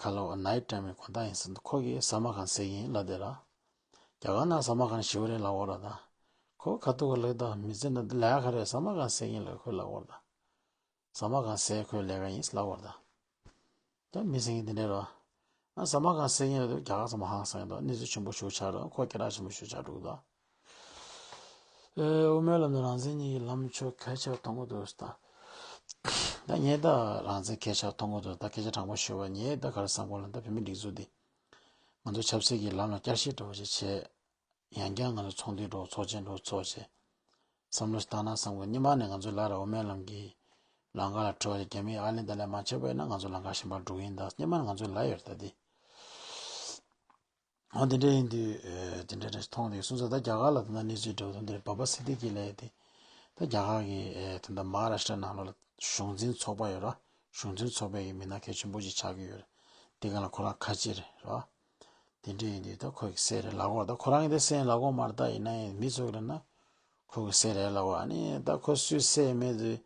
ཁ་ལོ་ནའིཊ་ཊའིམ་དགོང་དག་ཡིན་ཟེར་ཁོ་གིས་ཟ་མ་གང་བསད་ཀྱི་ཡིན་ལབ་བསྡད་ར། རྒྱ་གར་ནང་ཟ་མ་གང་ཞེ་པོ་རེད་ལབ་ཡོད་རེད་ད། ཁོ་ཁ་ཐུག་ག་ལབ་ད་མི་ཚེ་ནང་ལས་ཀ་རེད། ཟ་མ་གང་བསད་ཀྱི་ཡིན་ལབ་ཁོས་ལབ་ཡོད་རེད་ད། ཟ་མ་གང་བསད་ཁོའི་ལས་ཀ་ཡིན་ལབ་ཡོད་རེད་ད། ད་མི་ཟེར་མཁན་དེ་འདྲ་རེད། ཨ་ཟ་མ་གང་བསད་མཁན་རེད་འདུག་རྒྱ་གར་ཚང་མ་ཧང་སངས་འདུག་གནས་ཚུལ་ཆེན་པོ་ཞིག་ཆགས་འདུག་ཁོ་སྐད་གྲགས་ཆེན་པོ་ཞིག་ཆགས་འདུག་ད། ཨེ། དབུ་མའི་ལམ་དུ་རང་བཙན་གཉིས་ཀྱི་ལམ་ཕྱོགས་གལ་ཆེ་བ་མཐོང་གི་འདུག་ཟེར་ད། ད་ངས་ད་རང་བཙན་གལ་ཆེ་བ་མཐོང་གི་འདུག་ད་སྐད་ཆ་དྲང་པོ་ཞུ་བ་ངས་ད་ག་རེ་བསམ་གོ་ལ་ད་བོད་མི་སྒྲིག་འཛུགས་འདི། ང་ཚོ་ཆབ་སྲིད་ཀྱི་ལམ་ལ་བསྐྱར་ཞིབ་འདྲ་བོ་ཞིག་བྱས། ཡང་བསྐྱར་ང་ཚོ་ཚོགས་འདུ་འགྲོ་ཚོགས་ཆེན་འགྲོ་ཚོགས་བྱས། བསམ་བློ་ཞིག་བཏང་ན་བསམ་གོ་སྔོན་མ་ནས་ང་ཚོ་ལ་ར་དབུ་མའི་ལམ་གྱི་ལམ་ཁ་ལ་འགྲོ་བའི་རྒྱ་མིའི་ཨ་ལན་ད་ལན་མ་བྱས་པ་ཡིན་ན་ང་ཚོ་ལམ་ཁ་གཞན་པར་འགྲོ་གི་ཡིན་ད་སྔོན་མ་ནས་ང་ཚོ་ལ་ཡོད་རེད་ད་འདི། འོ་དེ་འདྲ་ཡིན་དུས་ཨེ། དེ་འདྲ་འདྲ་ཞིག་མཐོང་དུས་སོང་ཙང་ད་རྒྱ་གར་ལ་ད་ལྟ་གནས་ཚུལ་འདྲ་བོ་ད་འདིར་བྷ་བྷ་སིད་དི་ཀི་ལབ་ཡ་དེ། ད་རྒྱ་གར་གྱི་ཨེ། ད་ལྟ་མ་ཧཱ་རཱ་ཤྲ་ནང་ལོགས་ལ་གཞུང་འཛིན་ཚོགས་པ་ཡོད་ར། གཞུང་འཛིན་ཚོགས་པའི་མི་སྣ་གལ་ཆེན་པོ་ཅིག་ཆགས་ཀྱི་ཡོད་རེད། དེ་ག་ལ་ཁོ་རང་ཁ་ཆེ་རེད་ར། དེ་འདྲ་ཡིན་དུས་ད་ཁོ་གི་སྲས་རེད་ལབ་དགོས་རེད། ད་ཁོ་རང་གི་དེ་སྲས་ལབ་དགོས་མ་རེད། ད་ཡིན་ན་ཡང་མི་ཚོ་གི་ལབ་ན་ཁོ་གི་སྲས་རེད་ལབ་དགོས། ཨ་ནི་ད་ཁོ་སུའི་སྲས་མེད་དུས་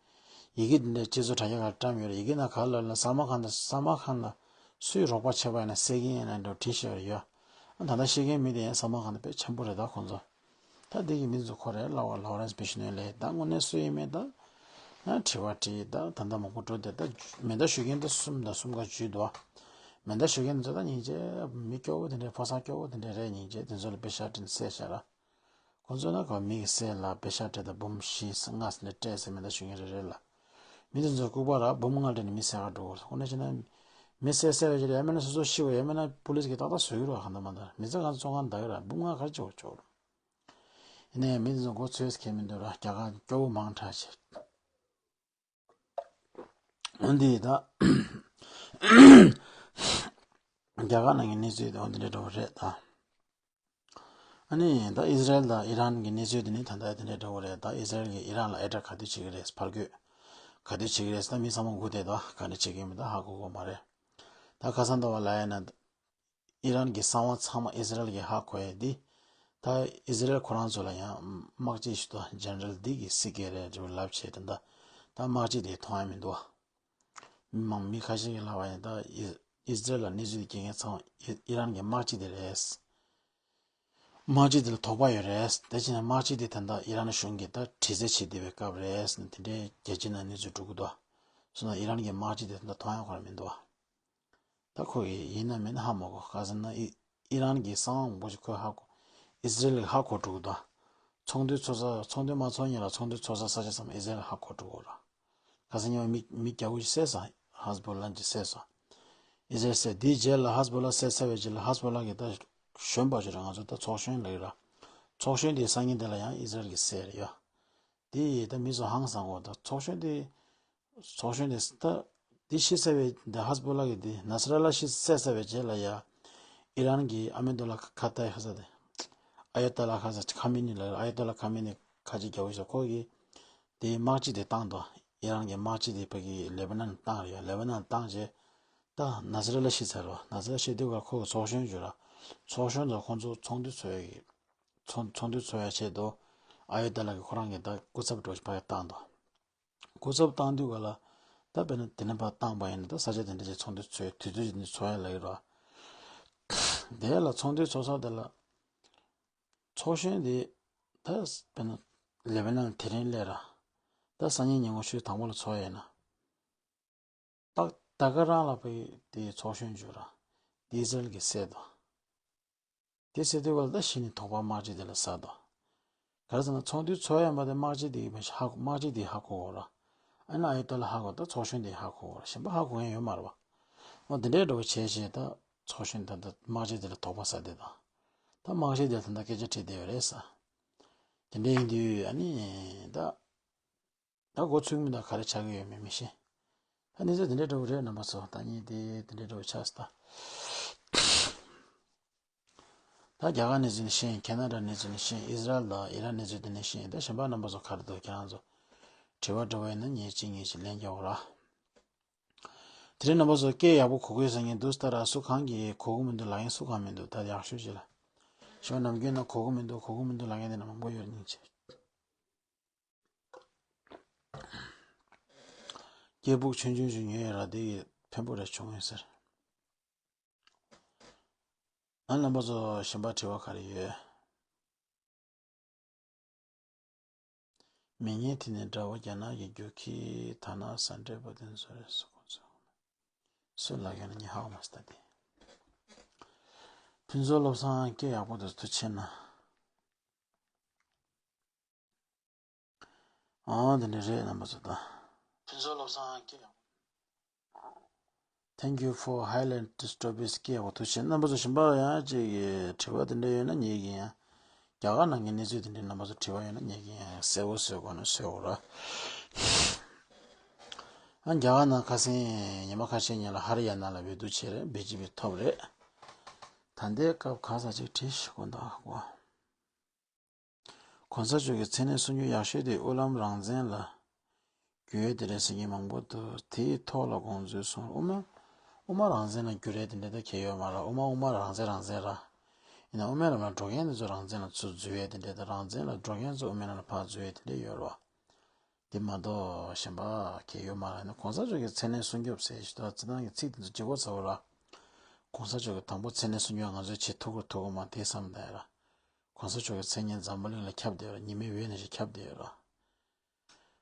ཡི་གེ་འདི་འདྲ་སྤྱི་ཚོགས་དྲ་རྒྱ་ཁར་བཀྲམ་ཡོད་རེད། ཡི་གེ་ནང་ག་ལ་ལབ་ན་ཟ་མ་ཁང་དང་ཟ་མ་ཁང་དང་སུའི་རོགས་པ་བྱས་པ་ཡིན་ན་བསད་ཀྱི་ཡིན་ལབ་འདྲ་བྲིས་བཞག་ཡོད་རེད་ཡ། ཨ་ད་ལྟ་ཤི་མཁན་མི་དེ་ཡང་ཟ་མ་ཁང་དང་དཔེ་འཆམ་པོ་རེད་ད་ཁོང་ཚོ། ད་འདི་གི་མི་ཚོ་ཁོ་རེད་ལབ་པ་ལོ་རེན་སི་བི་ཤ་ནོ་ལབ་ད་དངོས་གནས་སུ་ཡིན་མེད་ད། ཨ་དྲི་བ་དྲིས་ད་ད་ལྟ་མང་པོ་འགྲོ་བསྡད་ད། མེ་མདའ་གཞུ་མཁན་ད་གསུམ་དང་གསུམ་ཀ་འཇུས་འདུག་མེ་མདའ་གཞུ་མཁན་ཚོ་ད་སྙིང་རྗེ་མི་སྐྱོ་བོ་དེ་འདྲས་ཕོ་གསར་སྐྱོ་བོ་དེ་འདྲས་རེད། སྙིང་རྗེ་དེ་ཚོ་ལ་པེ་ཤག་སྤྲད་ནས་བསད་བཞག་ར། ཁོང་ཚོ་ན་ཁོ་མི་གི་སྲས་ལ་པེ་ཤག་སྤྲད་ད་འབུམ་བཞི་ལྔ་ཟེར་ནས་སྤྲད་ཟེར་མེ་མདའ་གཞུ་མཁན་རེ་རེ་ལ། མི་དེ་ཚོ་ལྐུགས་པ་ར་འབུམ་ལྔ་སྤྲད་ནས་མི་བསད་ག་འགྲོ་གི་རེད། ཁོ་ན་བྱས་ན་མི་བསད་བསད་པ་ཞིག་རེད། ཡང་མིན་ན་སོ་སོ་ཤི་བ་ཡང་མིན་ན་པུ་ལིས་ཀྱིས་ཏག་ཏག་བཟོ་གི་རེད་བ། གང་ལྟར་མ་ལྟར་མི་ཚེ་གང་ཚོང་ཁང་བདག་གི་ར་འབུམ་ལྔ་ག་རེ་བྱེད་དགོས་ཆོག་རེད། ཡིན་ནའི་མི་དེ་ཚོ་མགོ་ཚོས་ཁེལ་མི་འདུག་ར། རྒྱ་གར་སྐྱོ་བོ་མང་དྲགས་བྱས། འོན་ཏེ་ད། རྒྱ་གར་ནང་གི་གནས་ཚུལ་དེ་འོ་འདི་འདྲ་འདྲ་བོ་རེད་ད། ཨ་ནི་ད་ཨི་ཟི་རེལ་དང་ཨི་རན་གྱི་གནས་ཚུལ་དེ་ནི་ད་ལྟ་དེ་འདྲ་འདྲ་བོ་རེད། ད་ཨི་ཟི་རེལ་གྱིས་ཨི་རན་ལ་ཨེ་ཊེག་ག་དུས་བྱེད་ཀྱི་རེད། ཕར་རྒོལ་ག་དུས་བྱེད་ཀྱི་རེད། ད་མི་ཚང་མ་སྒུག་བསྡད་ད་ག་འདྲ་བྱེད་ཀྱི་མིན་ད་ཧ་གོ་གི་མ་རེད། ད་ཁ་སང་ཟླ་བ་ལ་ཡིན་ན་ཨི་རན་གྱི་གསང་བ་ཚང་མ་ཨི་ཟི་རེལ་གྱིས་ཧ་གོ་ཡས་འདི། ད་ཨི་ཟི་རེལ་ཁོ་རང་ཚོ་ལ་ཡང་དམག་སྤྱི་ཞིག་ཏུ་ཇེ་ནེ་རལ་འདི་གི་སི་ཀེ་རེད་ཅེས་ལབ་བྱས་ད་ད་ད་དམག་སྤྱི་དེ་མཐོང་ཡ་མི་འདུག་མི་མང་མི་ཁ་ཤས་ཀྱིས་ལབ་པ་ཡིན་ད་ཨི་ཨི་ཟི་རེལ་ལ་གནས་ཚུལ་དེ་སྐྱེལ་མཁན་ཚང་མ་ཨི་ཨི་རན་གྱི་དམག་སྤྱི་དེ་རེད། དམག་སྤྱི་དེ་ལ་དོགས་པ་ཡོད་རེད། དེ་བྱས་ན་དམག་སྤྱི་དེ་ད་ལྟ་ཨི་རན་གཞུང་གིས་ད་དྲི་རྩད་བྱེད་བསྡད་པའི་སྐབས་རེད། དེ་འདྲའི་རྒྱལ་སྤྱིའི་ནང་གནས་ཚུལ་འགྲོ་གི་འདུག་སོང་ན་ཨི་རན་གྱི་དམག་སྤྱི་དེ་ད་ལྟ་མཐོང་ཡ་ཁོ་རང་མི་འདུག་ད་ཁོ་གིས་ཡིན་ན་མིན་ན་ཧ་མ་གོ་ག་ཟེར་ན་ཨི་ཨི་རན་གྱི་གསང་བ་མང་པོ་ཞིག་ཁོས་ཧ་གོ་ཨི་ཟི་རེལ་གྱིས་ཧ་གོ་འགྲོ་གི་འདུག་ཚོགས་འདུ་ཚོགས་ས་ཚོགས་འདུ་མ་ཚོགས་སྔོན་ལ་ཚོགས་འདུ་ཚོགས་ས་ས་ཆ་ཚང་མ་ཨི་ཟི་རེལ་ཧ་གོ་འགྲོ་གི་རེད། ཁ་སང་ཉི་མ་མི་མི་རྒྱ་བོ་ཞིག་བསད་སོང་། ཧ་ཟི་བོ་ལ་གྱིས་བསད་སོང་། ཨི་ཟི་རེལ་བསད། དེའི་རྗེས་ལ་ཧ་ཟི་བོ་ལ་བསད་ཚར་བའི་རྗེས་ལ་ཧ་ཟི་བོ་ལ་གི་ད་གཞོན་པ་ཞིག་རེད། ང་ཚོ་ད་ཚོགས་གཞོན་ལབ་ཀྱི་རེད། ཚོགས་གཞོན་དེའི་སང་ཉིན་དེ་ལ་ཡང་ཨི་ཟི་རེལ་གྱིས་བསད་རེད་ཡ། དེ་ཡིས་ད་མི་ཚོ་ཧང་སངས་གོ་ད་ཚོགས་གཞོན་དེ། ཚོགས་གཞོན་དེ་ད་དེ་ཤི་ཚར་བའི་ད་ཧ་ཟི་བོ་ལ་གི་དེ་ནས་ར་ལ་ཤི་བསད་ཚར་བའི་རྗེས་ལ་ཡ། ཨི་རན་གྱི་ཨ་མེ་དོ་ལ་ཁ་ཏའི་ཁ་ས་དེ། ཨ་ཡ་ཏོ་ལ་ཁ་ས་ཁ་མེ་ནི་ལ་ཨ་ཡ་ཏོ་ལ་ཁ་མེ་ནི་ཁ་ཆེ་རྒྱ་བོ་ཞིག་ཁོ་གིས། དེའི་དམག་སྤྱི་དེ་བཏང་དོ། ཨི་རན་གྱི་དམག་སྤྱི་དེ་ཕ་གི་ལེ་བྷ་ནན་བཏང་རེད་ཡ། ལེ་བྷ་ནན་བཏང་རྗེས། ད་ནས་ར་ལ་ཤི་ཚར་རོ། ནས་ར་ལ་ཤི་དུས་ག་ཁོ་གི་ཚོགས་གཞོན་བརྗོད་ར། ཚོགས་གཞོན་ཚོ་ཁོང་ཚོ་ཚོགས་འདུ་ཚོགས་ཡ་གི། ཚོགས་ཚོགས་འདུ་ཚོགས་ཡ་ཆེད་དུ། ཨ་ཡོ་ཏ་ལ་གི་ཁོ་རང་གི་ད་སྐུ་ཚབ་འགྲོ་ཕ་གི་བཏང་དོ། སྐུ་ཚབ་བཏང་དུས་ག་ལ། ད་དཔེར་ན་དེ་ནས་ཕར་བཏང་པ་ཡིན་ན་ད་ས་ཆ་དེ་འདྲ་ཅིག་ཚོགས་འདུ་ཚོགས་དུས་ཚོད་དེ་འདྲ་ཚོགས་ཡ་ལ་ཡོད་རོ། དེ་ལ་ཚོགས་འདུ་ཚོགས་ས་དེ་ལ། ཚོགས་གཞོན་དེ། ད་དཔེར་ན། ལེ་བྷ་ནན་དེ་རིང་སླེབས་ར། ད་སང་ཉིན་ཉིན་གུང་ཆུ་ཚོད་དང་པོ་ལ་ཚོགས་ཡ་ཡིན་ན། ད་ད་ག་རང་ལ་ཕ་གི་དེའི་ཚོགས་གཞོན་བརྗོད་ར། དེ་ཨི་ཟི་རེལ་གྱིས་བསད་དོ། དེ་བསད་དུས་ག་ལ་ད་གཞི་ནས་དོགས་པ་དམག་སྤྱི་དེ་ལ་ཟ་དོ། ག་རེ་ཟེར་ན་ཚོགས་འདུ་ཚོགས་ཡ་མ་དེ་དམག་སྤྱི་དེ་ཧ་དམག་སྤྱི་དེ་ཧ་གོ་གོ་ར། ཨ་ནི་ཨ་ཡོ་ཏོ་ལ་ཧ་གོ་ད་ཚོགས་གཞོན་དེ་ཧ་གོ་གོ་ར། གཞན་པ་ཧ་གོ་མཁན་ཡོད་མ་རེད་བ། འོ་དེ་འདྲའི་འགྲོ་བ་བྱས་བྱས་ད་ཚོགས་གཞོན་ད་ད་དམག་སྤྱི་དེ་ལ་དོགས་པ་ཟ་དེ་དང་། ད་དམག་སྤྱི་དེ་ལ་ད་ད་སྐད་ཆ་དྲིས་བསྡད་ཡོད་རེད་ས། དེ་འདྲ་ཡིན་དུས་ཨ་ནི་ད། ད་འགོ་ཚུགས་མི་དང་ག་རེ་ཆགས་ཀྱི་ཡོད་མེད་མི་ཤེས། ད་གནས་ཚུལ་དེ་འདྲའི་འདྲ་བོ་རེད་རྣམ་པ་ཚོ། ད་ངས་དེ་དེ་འདྲའི་འདྲ་བོ་ཆགས་སོང་ད། ད་རྒྱ་གར་གནས་ཚུལ་ནི་ཤེས། ཁེ་ན་ཌ་གནས་ཚུལ་ནི་ཤེས། ཨི་ཟི་རལ་དང་ཨི་རན་གནས་ཚུལ་དེ་ནི་ཤེས། ད་གཞན་པ་རྣམ་པ་ཚོ་ག་རེ་འདུག་ཁྱེད་རང་ཚོ་དྲི་བ་འདྲ་བོ་ཡིན་ན་ངས་གཅིག་ངས་གཅིག་ལན་རྒྱག་འོ་ར། དེ་རིང་རྣམ་པ་ཚོ་སྐད་ཡག་པོ་གོ་གི་ཡོད་ས་ངས་འདུག་ད་ར་སུ་གང་གིས་གོ་གི་མི་འདུག་ལབ་མཁན་སུ་གང་མི་འདུག་ད་ཡག་ཤོས་ཅིག་ལ། ཞོ་ནམ་རྒྱུན་ན་གོ་གི་མི་འདུག་གོ་གི་མི་འདུག་ལབ་མཁན་དེ་ན་མང་པོ་ཡོད་སྙིང་རྗེ། སྐད་སྦུག་ཆུང་ཆུང་ཞིག་ཉོས་ཡོད་ར། དེ་ཡིས་ཕན་པོ་རེ་བྱུང་ཡོད་ཟེར། ཨ་རྣམ་པ་ཚོ་གཞན་པ་དྲི་བ་ག་རེ་ཡོད། མི་ངན་དེ་ནི་དགྲ་བོ་རྒྱ་ནག་གི་རྒྱུག་ཁྱི། ཐ་ན་ས་འདྲེ་པོ་དེ་ཚོ་རེད་ཟེར། ཁོ་ཚོ་སུ་ལ་ཡང་ནི་ཧ་གོ་མ་སོང་ད་དེ། ཕུན་ཚོགས་བློ་བཟང་སྐད་ཡག་པོ་འདུག་ཐུགས་ཆེ་གནང་། ཨང་། དེ་འདྲ་རེད་རྣམ་པ་ཚོ་ད། ཕུན་ཚོགས་བློ་བཟང་སྐད་ཡག་པོ། Thank you for highlight strawberries སྐད་ཡག་པོ་ཐུགས་ཆེ། རྣམ་པ་ཚོ་གཞན་པ་ཡང་ཅིག་གི་དྲི་བ་དེ་འདྲ་ཡོད་ན་ངེད་ཀྱིས་ཡང་། རྒྱ་གར་ནང་གི་གནས་ཚུལ་དེ་འདྲའི་རྣམ་པ་ཚོ་དྲི་བ་ཡོད་ན་ངེད་ཀྱིས་ཡང་གསལ་པོ་བཟོས་དགོས་ན་བཟོས་འོ་ར། ཨ་རྒྱ་གར་ནང་ཁ་སང་ཉི་མ་ཁ་ཤས་སྔོན་ལ་ཧ་རི་ཡ་ན་ལ་འོས་བསྡུ་བྱས་རེད། བི་ཇེ་པི་ཐོབ་རེད། ད་ལྟའི་སྐབས་ག་ས་ཅིག་བྲིས་ཤིག་གོ་འདུག་གོ། གོང་ས་མཆོག་གི་མཚན་གནས་གསུང་རྒྱུ་ཡག་ཤོས་དེ་དབུ་ལམ་རང་བཙན་ལ་འགྱུར་ཡས་དེ་རེད་ཟེར་མཁན་མང་པོ་འདུག་དེའི་ཐོག་ལ་དགོངས་ཚུལ་གསུངས། དབུ་མ་དབུ་མ་རང་བཙན་ལ་འགྱུར་ཡས་དེ་འདྲ་ད་གལ་ཡོད་མ་རེད། དབུ་མ་དབུ་མ་རང་བཙན་རང་བཙན་ར། ཡིན་ན་དབུ་མའི་ལམ་ལ་འགྲོ་མཁན་དེ་ཚོ་རང་བཙན་ལ་ཚུར་འཛུལ་ཡས་དེ་འདྲ་དང་། རང་བཙན་ལ་འགྲོ་མཁན་ཚོ་དབུ་མའི་ལམ་ལ་ཕར་འཛུལ་ཡས་དེ་འདྲ་ཡོད་རེད་བ། དེ་མ་གཏོགས་གཞན་པ་གལ་ཡོད་མ་རེད། ཡིན་ན་གོང་ས་མཆོག་གི་མཚན་གནས་གསུང་རྒྱུ་ཟེར་ཞིག་འདུག་སྤྱིར་བཏང་གི་ཚིག་དེ་ཚོ་ལྗིད་ཁོག་ཚ་བོ་ར། གོང་ས་མཆོག་གི་དང་པོ་མཚན་གནས་གསུང་རྒྱུ་ང་ཚོས་བྱེད་ཐུབ་ཀྱི་རེད་ཐུབ་ཀྱི་མ་རེད་བསམ་བསྡད་ར། གོང་ས་མཆོག་གི་མཚན་སྙན་འཛམ་བུ་གླིང་ལ་ཁྱབ་བསྡད་ཡོད་ར། ཉི་མའི་འོད་ནང་བཞིན་ཁྱབ་བསྡད་ཡོད་ར།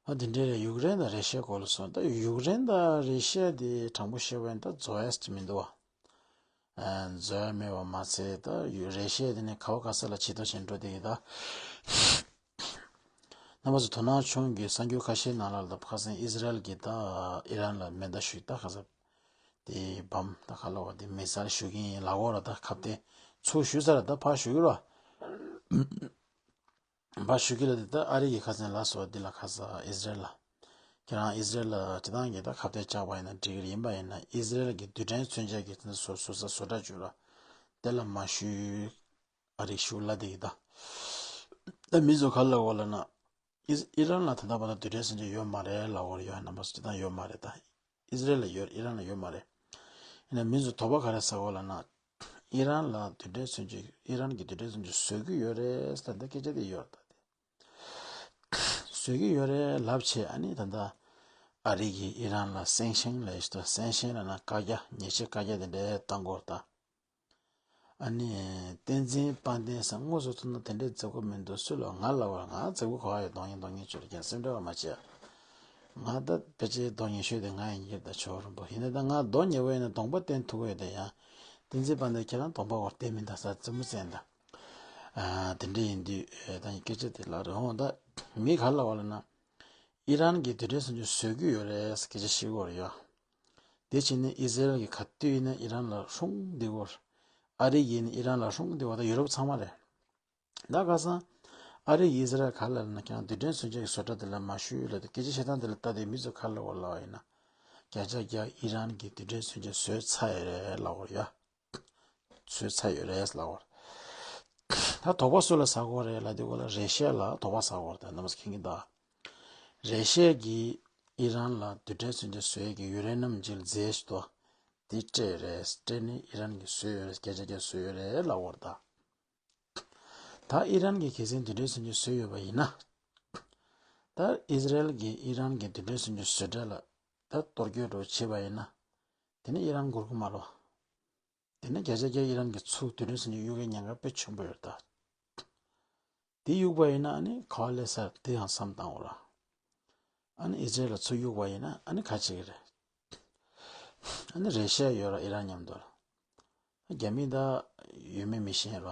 ཨ་དེ་འདྲའི་རེད། ཡུཀ་རེན་དང་རེ་ཤི་ཡ་སྐོར་ལ་སོང་ད། ཡུཀ་རེན་དང་རེ་ཤི་ཡ་དེ་དྲང་པོ་བཤད་པ་ཡིན་ད་རྫོགས་ཡ་ཅིག་མི་འདུག་བ། ཨ་རྫོགས་ཡ་མེད་པ་མ་ཚད་ད་ཡུ་རེ་ཤི་ཡ་དེ་ནི་ག་བ་ག་ས་ལ་ཇུས་གཏོགས་བྱེད་འགྲོ་བསྡད་ཡོད་ད། རྣམ་པ་ཚོ་དོ་སྣང་ཆུང་གི་གསར་འགྱུར་ཁ་ཤས་ནང་ལ་ད་ཁ་སང་ཨི་ཟི་རལ་གྱིས་ད་ཨི་རན་ལ་མེ་མདའ་གཞུས་ད་ཁ་ས་དེ་བམ་ད་ག་ལ་བ་དེ་མི་སལ་གཞུ་གིན་ཡིན་ལབ་ཀྱི་ཡོད་ར། ད་ཁ་བརྡ་ཚུར་གཞུས་ཚར་ར། ད་ཕར་གཞུ་གི་ར། ཕར་གཞུ་གི་ལ་དེ་ད་ཨ་རི་གི་ཁ་སང་ལ་སོ་དེ་ལ་ཁ་ས་ཨི་ཟི་རལ་ལ་ ཁྱེད་རང་ཨི་ཟི་རེལ་ལ་སྤྱི་བཏང་གི་ད་ཁ་གཏད་བཅག་པ་ཡིན་ན་འགྲིག་གི་ཡིན་པ་ཡིན་ན། ཨི་ཟི་རེལ་གྱི་རྡུལ་ཕྲན་མཚོན་ཆ་གི་དེ་ཚོ་བཟོ་ས་བཟོ་གྲྭ་བཅུག་ར། དེ་ལ་མ་ཞུ། ཨ་རིག་ཞུ་ལ་དེ་གི་ད། ད་མི་ཚོ་ག་ལ་གོ་ལ་ན། ཨི་ཨི་རན་ལ་ད་ལྟ་བར་དུ་རྡུལ་ཕྲན་མཚོན་ཆ་ཡོད་མ་རེད་ལབ་ཀྱི་ཡོད། རྣམ་པ་ཚོ་སྤྱི་བཏང་ཡོད་མ་རེད་ད། ཨི་ཟི་རེལ་ལ་ཡོད། ཨི་རན་ལ་ཡོད་མ་རེད། ཡིན་ན་མི་ཚོ་དོགས་པ་ག་རེ་ཟ་གོ་ལ་ན། ཨི་རན་ལ་རྡུལ་ཕྲན་མཚོན་ཆ། ཨི་རན་གྱི་རྡུལ་ཕྲན་མཚོན་ཆ་བཟོ་གི་ཡོད་རེད་ཟེར་ད་སྐད་ཆ་དེ་ཡོད་རེད་ད། བཟོ་གི་ཡོད་རེད་ལབ་བྱས། ཨ་ནི་ད་ལྟ་ཨ་རི་གིས་ཨི་རན་ལ་སེང་ཤིང་ལབ་ཞིག་ད། སེང་ཤིང་ལབ་ན་བཀའ་རྒྱ། ཉེས་ཆད་བཀའ་རྒྱ་དེ་འདྲའི་བཏང་གོ་ད། ཨ་ནི་བསྟན་འཛིན་དཔལ་ལྡན་ཟེར། དངོས་སུ་ཐུག་ན་དེ་འདྲའི་མཛེས་པོ་མི་འདུག་སུ་ལ། ང་ལབ་པར། ང་མཛེས་པོ་ག་པར་ཡོད། གདོང་ཡིན་གདོང་ཡིན་བྱོས་ར། ཀྱང་སེམས་ཁྲལ་བ་མ་བྱེད་ཨ། ང་ད་ཕལ་ཆེར་གདོང་ཡིན་ཤོས་དེ་ང་ཡིན་གྱི་རེད་ད། ཆོག་རུང་པོ་ཡིན་ན་ད་ང་གདོང་ཉེས་པོ་ཡིན་ན་གདོང་པ་བསྟན་ཐུབ་ཀྱི་ཡོད་དེ། ཡང་བསྟན་འཛིན་དཔལ་ལྡན་ཁྱེད་རང་གདོང་པ་བར་བསྟན་མི་འདུག་ས་རྩེད་མོ་རྩེ་འདུག་ཨ། དེ་འདྲ་ཡིན་དུས་ཨེ་ད་སྐད་ཆ་དེ་ལབ་རེད། འོང་ད་མི་ག་ལབ་པ་ལབ་ན། ཨི་རན་གྱི་རྡུལ་ཕྲན་མཚོན་ཆ་བཟོ་གི་ཡོད་རེད་ཟེར་སྐད་ཆ་བཤད་ཀྱི་ཡོད་རེད་ཡ། དེ་བྱས་ནས་ཨི་ཟི་རེལ་གྱིས་ག་དུས་ཡིན་ན་ཨི་རན་ལ་སྲུང་བསྡད་ཀྱི་ཡོད་རེད། ཨ་རི་ཡིན་ན་ཨི་རན་ལ་སྲུང་བསྡད་ཀྱི་ཡོད་རེད། ད་ཡུ་རོབ་ཚང་མ་རེད། ད་ཁ་སང་ཨ་རི་ཡིས་ཨི་ཟི་རེལ་ག་ལབ་ན། ཁྱེད་རང་རྡུལ་ཕྲན་མཚོན་ཆ་གི་བཟོ་གྲྭ་དེ་ལ་མ་ཞུགས་ལབ་དུས། སྐད་ཆ་བཤད་སྟངས་དེ་ལ་ལྟ་དུས་མི་ཚོ་ག་ལབ་ཀྱི་ཡོད་ལབ་པ་ཡིན་ན། བརྒྱ་ཆ་བརྒྱ་ཨི་རན་གྱིས་རྡུལ་ཕྲན་མཚོན་ཆ་བཟོས་ཚར་ཡོད་རེད་ལབ་ཀྱི་ཡོད་རེད་ཡ། བཟོས་ཚར་ཡོད་རེད་ལབ་ཀྱི་ཡོད་རེད། ད་དོགས་པ་སུ་ལ་ཟ་གི་ཡོད་རེད་ལབ་དུས་སྒང་ལ་རེ་ཤ་ལ་དོགས་པ་ཟ་གི་ཡོད་རེད། ད་རྣམ་པ་ཚོ་མཁྱེན་གྱི་འདུག་རེ་ཤ་གིས་ཨི་རན་ལ་རྡུལ་ཕྲན་མཚོན་ཆ་བཟོ་ཡས་ཀྱི་ཡུ་རེ་ནམ་ཅིག་རྫས་ཤིག་འདུག་དེ་སྤྲད་རེད། སྤྲད་ནས་ཨི་རན་གྱིས་བཟོས་ཡོད་རེད། བརྒྱ་ཆ་བརྒྱ་བཟོས་ཡོད་རེད་ལབ་ཀྱི་ཡོད་རེད་ད། ད་ཨི་རན་གྱིས་གལ་སྲིད་རྡུལ་ཕྲན་མཚོན་ཆ་བཟོས་ཡོད་པ་ཡིན་ན། ད་ཨི་ཟི་རེལ་གྱིས་ཨི་རན་གྱི་རྡུལ་ཕྲན་མཚོན་ཆ་བཟོ་གྲྭ་ལ་ད་གཏོར་སྐྱོན་འདྲ་བོ་བྱས་པ་ཡིན་ན། དེ་ནི་ཨི་རན་འགུལ་གྱི་མ་རེད། དེ་ནི་བརྒྱ་ཆ་བརྒྱ་ཨི་རན་གྱིས་ཚུར་རྡུལ་ཕྲན་མཚོན་ཆ་གཡུག་ཡས་ཉེན་ཁ་དཔེ་ཆེན་པོ་ཡོད་རེད་ད། དེ་གཡུག་པ་ཡིན་ན་ཨ་ནི་ག་པར་སླེབས་ས་རེད། དེ་ཡང་བསམ་བློ་བཏང་དགོས་རེད། ཨ་ནི་ཨི་ཟི་རེལ་ལ་ཚུར་གཡུག་པ་ཡིན་ན་ཨ་ནི་ག་རེ་བྱེད་ཀྱི་རེད། ཨ་ནི་རེ་ཤ་ཡོད་རེད་ཨི་རན་མཉམ་དུ་ལ། རྒྱ་མི་ད་ཡོད་མེད་མི་ཤེས་རེད།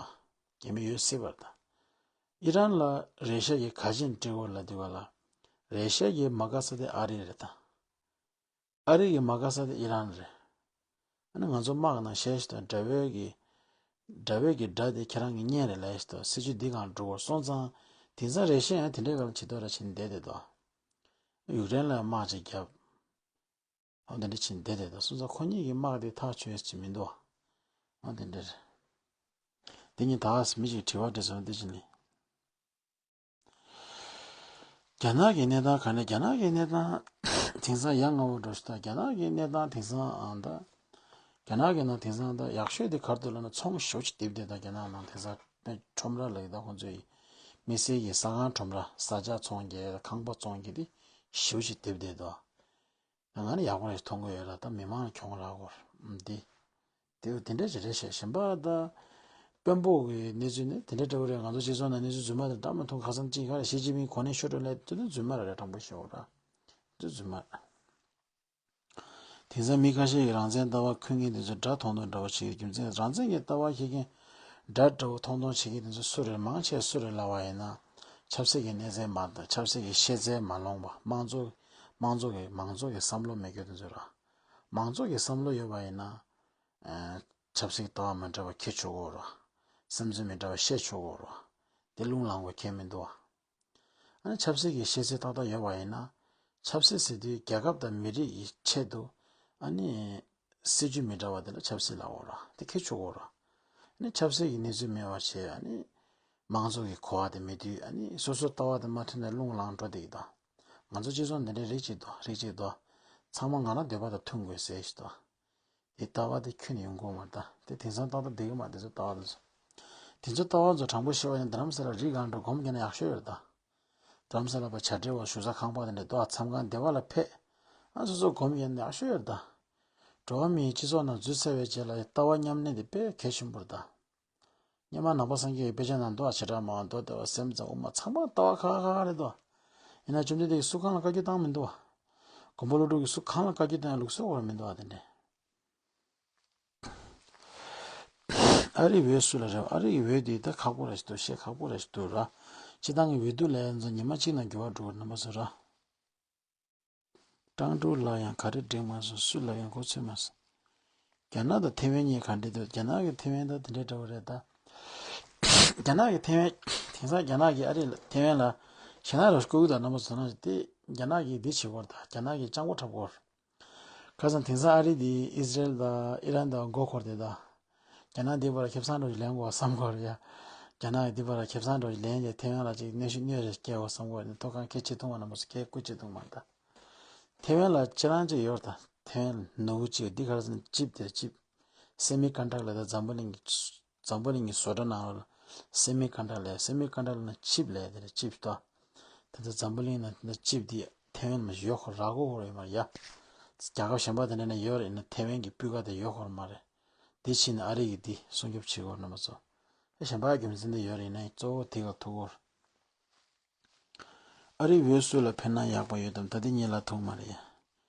རྒྱ་མི་ཡོད་སྲིད་པ་རེད་ད། ཨི་རན་ལ་རེ་ཤ་གིས་ག་རེ་བྱས་ནས་སྤྲད་ཀྱི་ཡོད་རེད་ལབ་དུས་སྒང་ལ། རེ་ཤ་གི་མ་དགའ་ས་དེ་ཨ་རི་རེད་ད། ཨ་རི་གི་མ་དགའ་ས་དེ་ཨི་རན་རེད། ཨ་ནི་ང་ཚོ་དམག་གི་ནང་བཤད་ཤིག་དང་། དགྲ་བོའི་གི་དགྲ་བོའི་གི་དགྲ་དེ་ཁྱེད་རང་གི་གཉེན་རེད་ལབ་ཤིག་དང་། སྲིད་ཇུས་འདི་སྒང་འགྲོ་དགོས་སོང་ཙང་། དེང་སང་རེ་ཤ་ཡང་དེ་འདྲའི་སྒང་ལ་བྱེད་ཐུབ་ར་བྱེད་ནས་བསྡད་བསྡད་འདུག་ཡུཀ་རེན་ལ་དམག་ཅིག་བརྒྱབ། འོ་དེ་འདྲ་བྱེད་ནས་བསྡད་བསྡད་འདུག་སོང་ཙང་ཁོ་གཉིས་ཀྱི་དམག་དེ་ཐག་ཆོད་ཡས་ཅིག་མི་འདུག་འོ་དེ་འདྲ་རེད། དེ་ཉིན་ད་མི་ཞིག་དྲི་བ་དྲིས་སོང་། དེ་བྱས་ནས། རྒྱ་ནག་གི་གནས་སྟངས་ག་འདྲ། རྒྱ་ནག་གི་གནས་སྟངས་དེང་སང་ཡ་ང་བོ་འགྲོ་ཤི་ད། རྒྱ་ནག་གི་གནས་སྟངས་དེང་སང་ཨང་ད། རྒྱ་ནག་གི་ནང་དེང་སང་ད་ཡག་ཤོས་དེ་ག་རེ་འདུག་ལབ་ན། ཚོང་ཞེ་པོ་ཅིག་རྡིབ་བསྡད་ད། རྒྱ་ནག་ནང་དེང་སང་ཁྲོམ་ར་ལབ་ཀྱི་ད། ཁོང་ཚོའི་མི་སེར་གྱི་ཟ་ཁང་ཁྲོམ་ར། ཟ་ཆས་ཚོང་རྒྱག་ཁང་པ་ཚོང་རྒྱག་དེ་ཞེ་པོ་ཅིག་རྡིབ་བསྡད་འདུག་ང་ནི་ཡག་པོ་རེད་མཐོང་གི་ཡོད་ར། ད་མི་མང་ལ་གྱོང་རག་གོ་འདི། དེ་དེ་འདྲ་ཞིག་རེད་ཤག་གཞན་པ་ད་དཔོན་པོ་གི་གནས་ཚུལ་ནི་དེ་འདྲ་འདྲ་བོ་རེད། ང་ཚོ་སྤྱི་ཚོགས་ནང་གནས་ཚུལ་རྫུན་མ་དང་འདྲ་མི་མཐོང་། ཁ་སང་གཅིག་ག་རེ་ཞི་ཅིན་ཕིང་གོ་གནས་ཤོར་འགྲོ་ལབ་དུས་རྫུན་མ་རེད། དྲང་པོ་ཤོད་ར། དེ་རྫུན་མ་རེད། དེང་སང་མི་ཁ་ཤས་ཀྱིས་རང་བཙན་ལྟ་བ་འཁོད་མཁན་དེ་ཚོ་དགྲ་མཐོང་མཐོང་འདྲ་བོ་བྱེད་ཀྱི་རྒྱུ་མཚན། རང་བཙན་གྱི་ལྟ་བ་འཁྱེར་མཁན་དགྲ་འདྲ་བོ་མཐོང་མཐོང་བྱེད་མཁན་དེ་ཚོ་སུ་རེད། མང་ཆེ་སུ་རེད་ལབ་པ་ཡིན་ན། ཆབ་སྲིད་ཀྱི་གནས་ཚད་མ་དང་ཆབ་སྲིད་ཀྱི་ཤེས་ཚད་མ་ལོངས་པ། དམངས་གཙོ་དམངས་གཙོ་གི་མང་གཙོ་གི་བསམ་བློ་མེད་མཁན་དེ་ཚོ་ར། མང་གཙོ་གི་བསམ་བློ་ཡོད་པ་ཡིན་ན། ཨ། ཆབ་སྲིད་ལྟ་བ་མི་འདྲ་བ་འཁྱེར་ཆོག་གི་རེད། སེམས་ཚོར་མི་འདྲ་བ་བཤད་ཆོག་གི་རེད། དེ་རླུང་ལངས་དགོས་ཁེལ་མི་འདུག་བ། ཨ་ནི་ཆབ་སྲིད་ཀྱི་ཤེས་ཚད་ཏག་ཏག་ཡོད་པ་ཡིན་ན། ཆབ་སྲིད་ཟེར་དུས་རྒྱལ་ཁབ་དང་མི་རིགས་ཀྱི་ཆེད་དུ། ཨ་ནི་སྲིད་ཇུས་མི་འདྲ་བ་དེ་ལ་ཆབ་སྲིད་ལབ་དགོས་རེད། དེ་འཁྱེར་ཆོག་གི་རེད། ཨ་ནི་ཆབ་སྲིད་ཀྱི་གནས་ཚུལ་མེད་པ་བྱས། ཨ་ནི་མང་ཚོགས་ཀྱི་གོ་བ་དེ་མེད་དུས། ཨ་ནི་སོ་སོའི་ལྟ་བ་དེ་མ་མཐུན་ནས་རླུང་ལངས་འགྲོ་བསྡད་ཀྱི་འདུག་ང་ཚོ་སྤྱི་ཚོགས་འདི་འདྲའི་རིགས་གཅིག་འདུག་རིགས་གཅིག་འདུག་ཚང་མ་ང་རང་འདོད་པ་དང་མཐུན་དགོས་ཟེར་ཞིག་འདུག་དེ་ལྟ་བ་དེ་ཁྱོན་ནས་ཡོང་གི་མ་རེད་ད། དེ་དེང་སང་ཏག་ཏག་བསྡད་ཀྱི་མ་རེད། དེ་ཚོ་ལྟ་བ་དེ་ཚོ། དེ་ཚོ་ལྟ་བ་ཚོ་དྲང་པོ་བཤད་པ་ཡིན་ན། རྡ་རམ་ས་ལ་རི་སྒང་འགྲོ་སྒོམ་རྒྱག་ན་ཡག་ཤོས་ཡོད་རེད་ད། རྡ་རམ་ས་ལ་བ་བྱ་བྲལ་བ་བཞུགས་ས་ཁང་པ་དེ་འདྲ་འདུག་མཚམས་ཁང་བདེ་བ་ལ་ཕེབས། ཨ། སོ་སོ་སྒོམ་རྒྱག་ན་ཡག་ཤོས་ཡོད་རེད་ད། འགྲོ་བ་མིའི་སྤྱི་ཚོགས་ནང་འཛུལ་ཚར་བའི་རྗེས་ལ་ལྟ་བ་མཉམ་གནས་དེ་དཔེ་གལ་ཆེན་པོ་རེད་ད། སྔོན་མ་ནང་པ་སངས་རྒྱས་ཀྱི་དཔེ་ཆ་ནང་འདུག་བྱེ་བྲག་སྨྲ་བ། མདོ་སྡེ་པ། སེམས་ཙམ། དབུ་མ། ཚང་མ་ལྟ་བ་ཁག་ཁག་རེད་དོ། ཡིན་ན་བཅོམ་ལྡན་འདས་ཀྱིས་སུ་གང་ལ་བཀའ་བཀྱོན་བཏང་མི་འདུག་བ། མགོན་པོ་ཀླུ་སྒྲུབ་ཀྱིས་སུ་གང་ལ་བཀའ་བཀྱོན་བཏང་ཡང་ལུགས་སྲོལ་བོར་མི་འདུག་བ། དེ་འདྲས། ཨ་རིའི་འོས་སུ་ལ་རེད་བ། ཨ་རིའི་འོས་དེ་ད་ཁག་པོ་ར་ཞིག་འདུག་བཤད་ཁག་པོ་ར་ཞིག་འདུག་ར། སྤྱིར་བཏང་གི་འོས་བསྡུ་ལབ་ཡ་ཚོ་ཉི་མ་གཅིག་ནང་འགྱུར་བ་འགྲོ་གི་རེད། རྣམ་པ་ཚོ་ར། ཀྲང་ཀྲུའུ་ལགས་ཡང་ག་རེ་འགྲིག་མ་སོང་། སུ་ལབ་ཡང་གོ་ཚོད་མ་སོང་། རྒྱ་ནག་དང་ཐེ་ཝན་གཉིས་ག་འདྲ་འདུག་རྒྱ་ནག་གི་ཐེ་ཝན་ད་དེ་འདྲའི་འདྲ་བོ་རེད་ད། རྒྱ་ནག་གི་ཐེ་ཝན། དེང་སང་རྒྱ་ནག་གིས་ཨ་རི་ལ་ཐེ་ཝན་ལ་ཞེད་སྣང་རོ་བསྐུལ་གི་འདུག་རྣམ་པ་ཚོ་ན་དེ་ རྒྱ་ནག་གིས་འདི་བྱེད་ཀྱི་ཡོད་རེད། ད་རྒྱ་ནག་གིས་སྤྱང་པོ་འཁྲབ་ཀྱི་ཡོད་རེད། ཁ་སང་དེང་སང་ཨ་རི་དེ་ཨི་སི་རེལ་དང་ཨི་རན་དང་མགོ་འཁོར་དེ། ད་རྒྱ་ནག་འདི་བར་ཁེ་བཟང་འདྲ་ཞིག་ལེན་དགོས་བསམ་གྱི་ཡོད་རེད་ཡ། རྒྱ་ནག་གིས་འདི་བར་ཁེ་བཟང་འདྲ་ཞིག་ལེན་རྗེས་ཐེ་ཝན་ལ་ཅིག་གནོན་ཤུགས་གནོན་རེ་སྐྱེལ་དགོས་བསམ་གྱི་ཡོད་རེད། ཐོག་ཁང་ཁེ་ཆེ་ཐུང་བ་རྣམ་པ་ཚོ་ཁེ་སྐུ་ཆེ་ཐུང་མ་རེད། ད་ཐེ་ཝན་ལ་ཁྱེད་རང་ཅིག་ཡོད་རེད། ད་ཐེ་ཝན་ནོར་བུ་ཅིག་འདི་ག་རེ་ཟེར་ན་ཅིབ་དེ་རེད། ཅིབ། སེ་མི་ཀོན་ཌག་ཊར་ལབ། ད་འཛམ་བུ་གླིང་གི་འཛམ་བུ་གླིང་གི་བཟོ་གྲྭ་ནང་ལ་སེ་མི་ཀོན་ཌག་ཊར་ལབ། སེ་མི་ཀོན་ཌག་ཊར་ལབ་ན་ཅིབ་ལབ་དེ་རེད། ཅིབ་ད། དེ་ཚོ་འཛམ་བུ་གླིང་ནང་ན་ཅིབ་འདི་ཐེ་ཝན་ནང་ཡོད་ཁོ་ར་གོ་ཧོར་ཡོད་མ་རེད་ཡ། རྒྱལ་ཁབ་གཞན་པ་དེ་འདྲ་ནང་ཡོད་རེད་ན་ཐེ་ཝན་གྱི་སྤུས་ཀ་དེ་ཡོད་ཁོ་ར་མ་རེད། དེ་ཕྱིན་ནས་ཨ་རི་གིས་འདི་སྲུང་སྐྱོབ་བྱེད་ཁོ་ར་རྣམ་པ་ཚོ། ཨེ་གཞན་པ་རྒྱུ་མཚན་དེ་ཡོད་རེད་ན་གཙོ་བོ་དེ་ག་ཐུག་གོ། ཨ་རི་འོས་སུ་ལ་ཕན་ན་ཡག་པ་ཡོད་དམ། ད་དེ་ཉིད་ལ་ཐུག་མ་རེད་ཡ།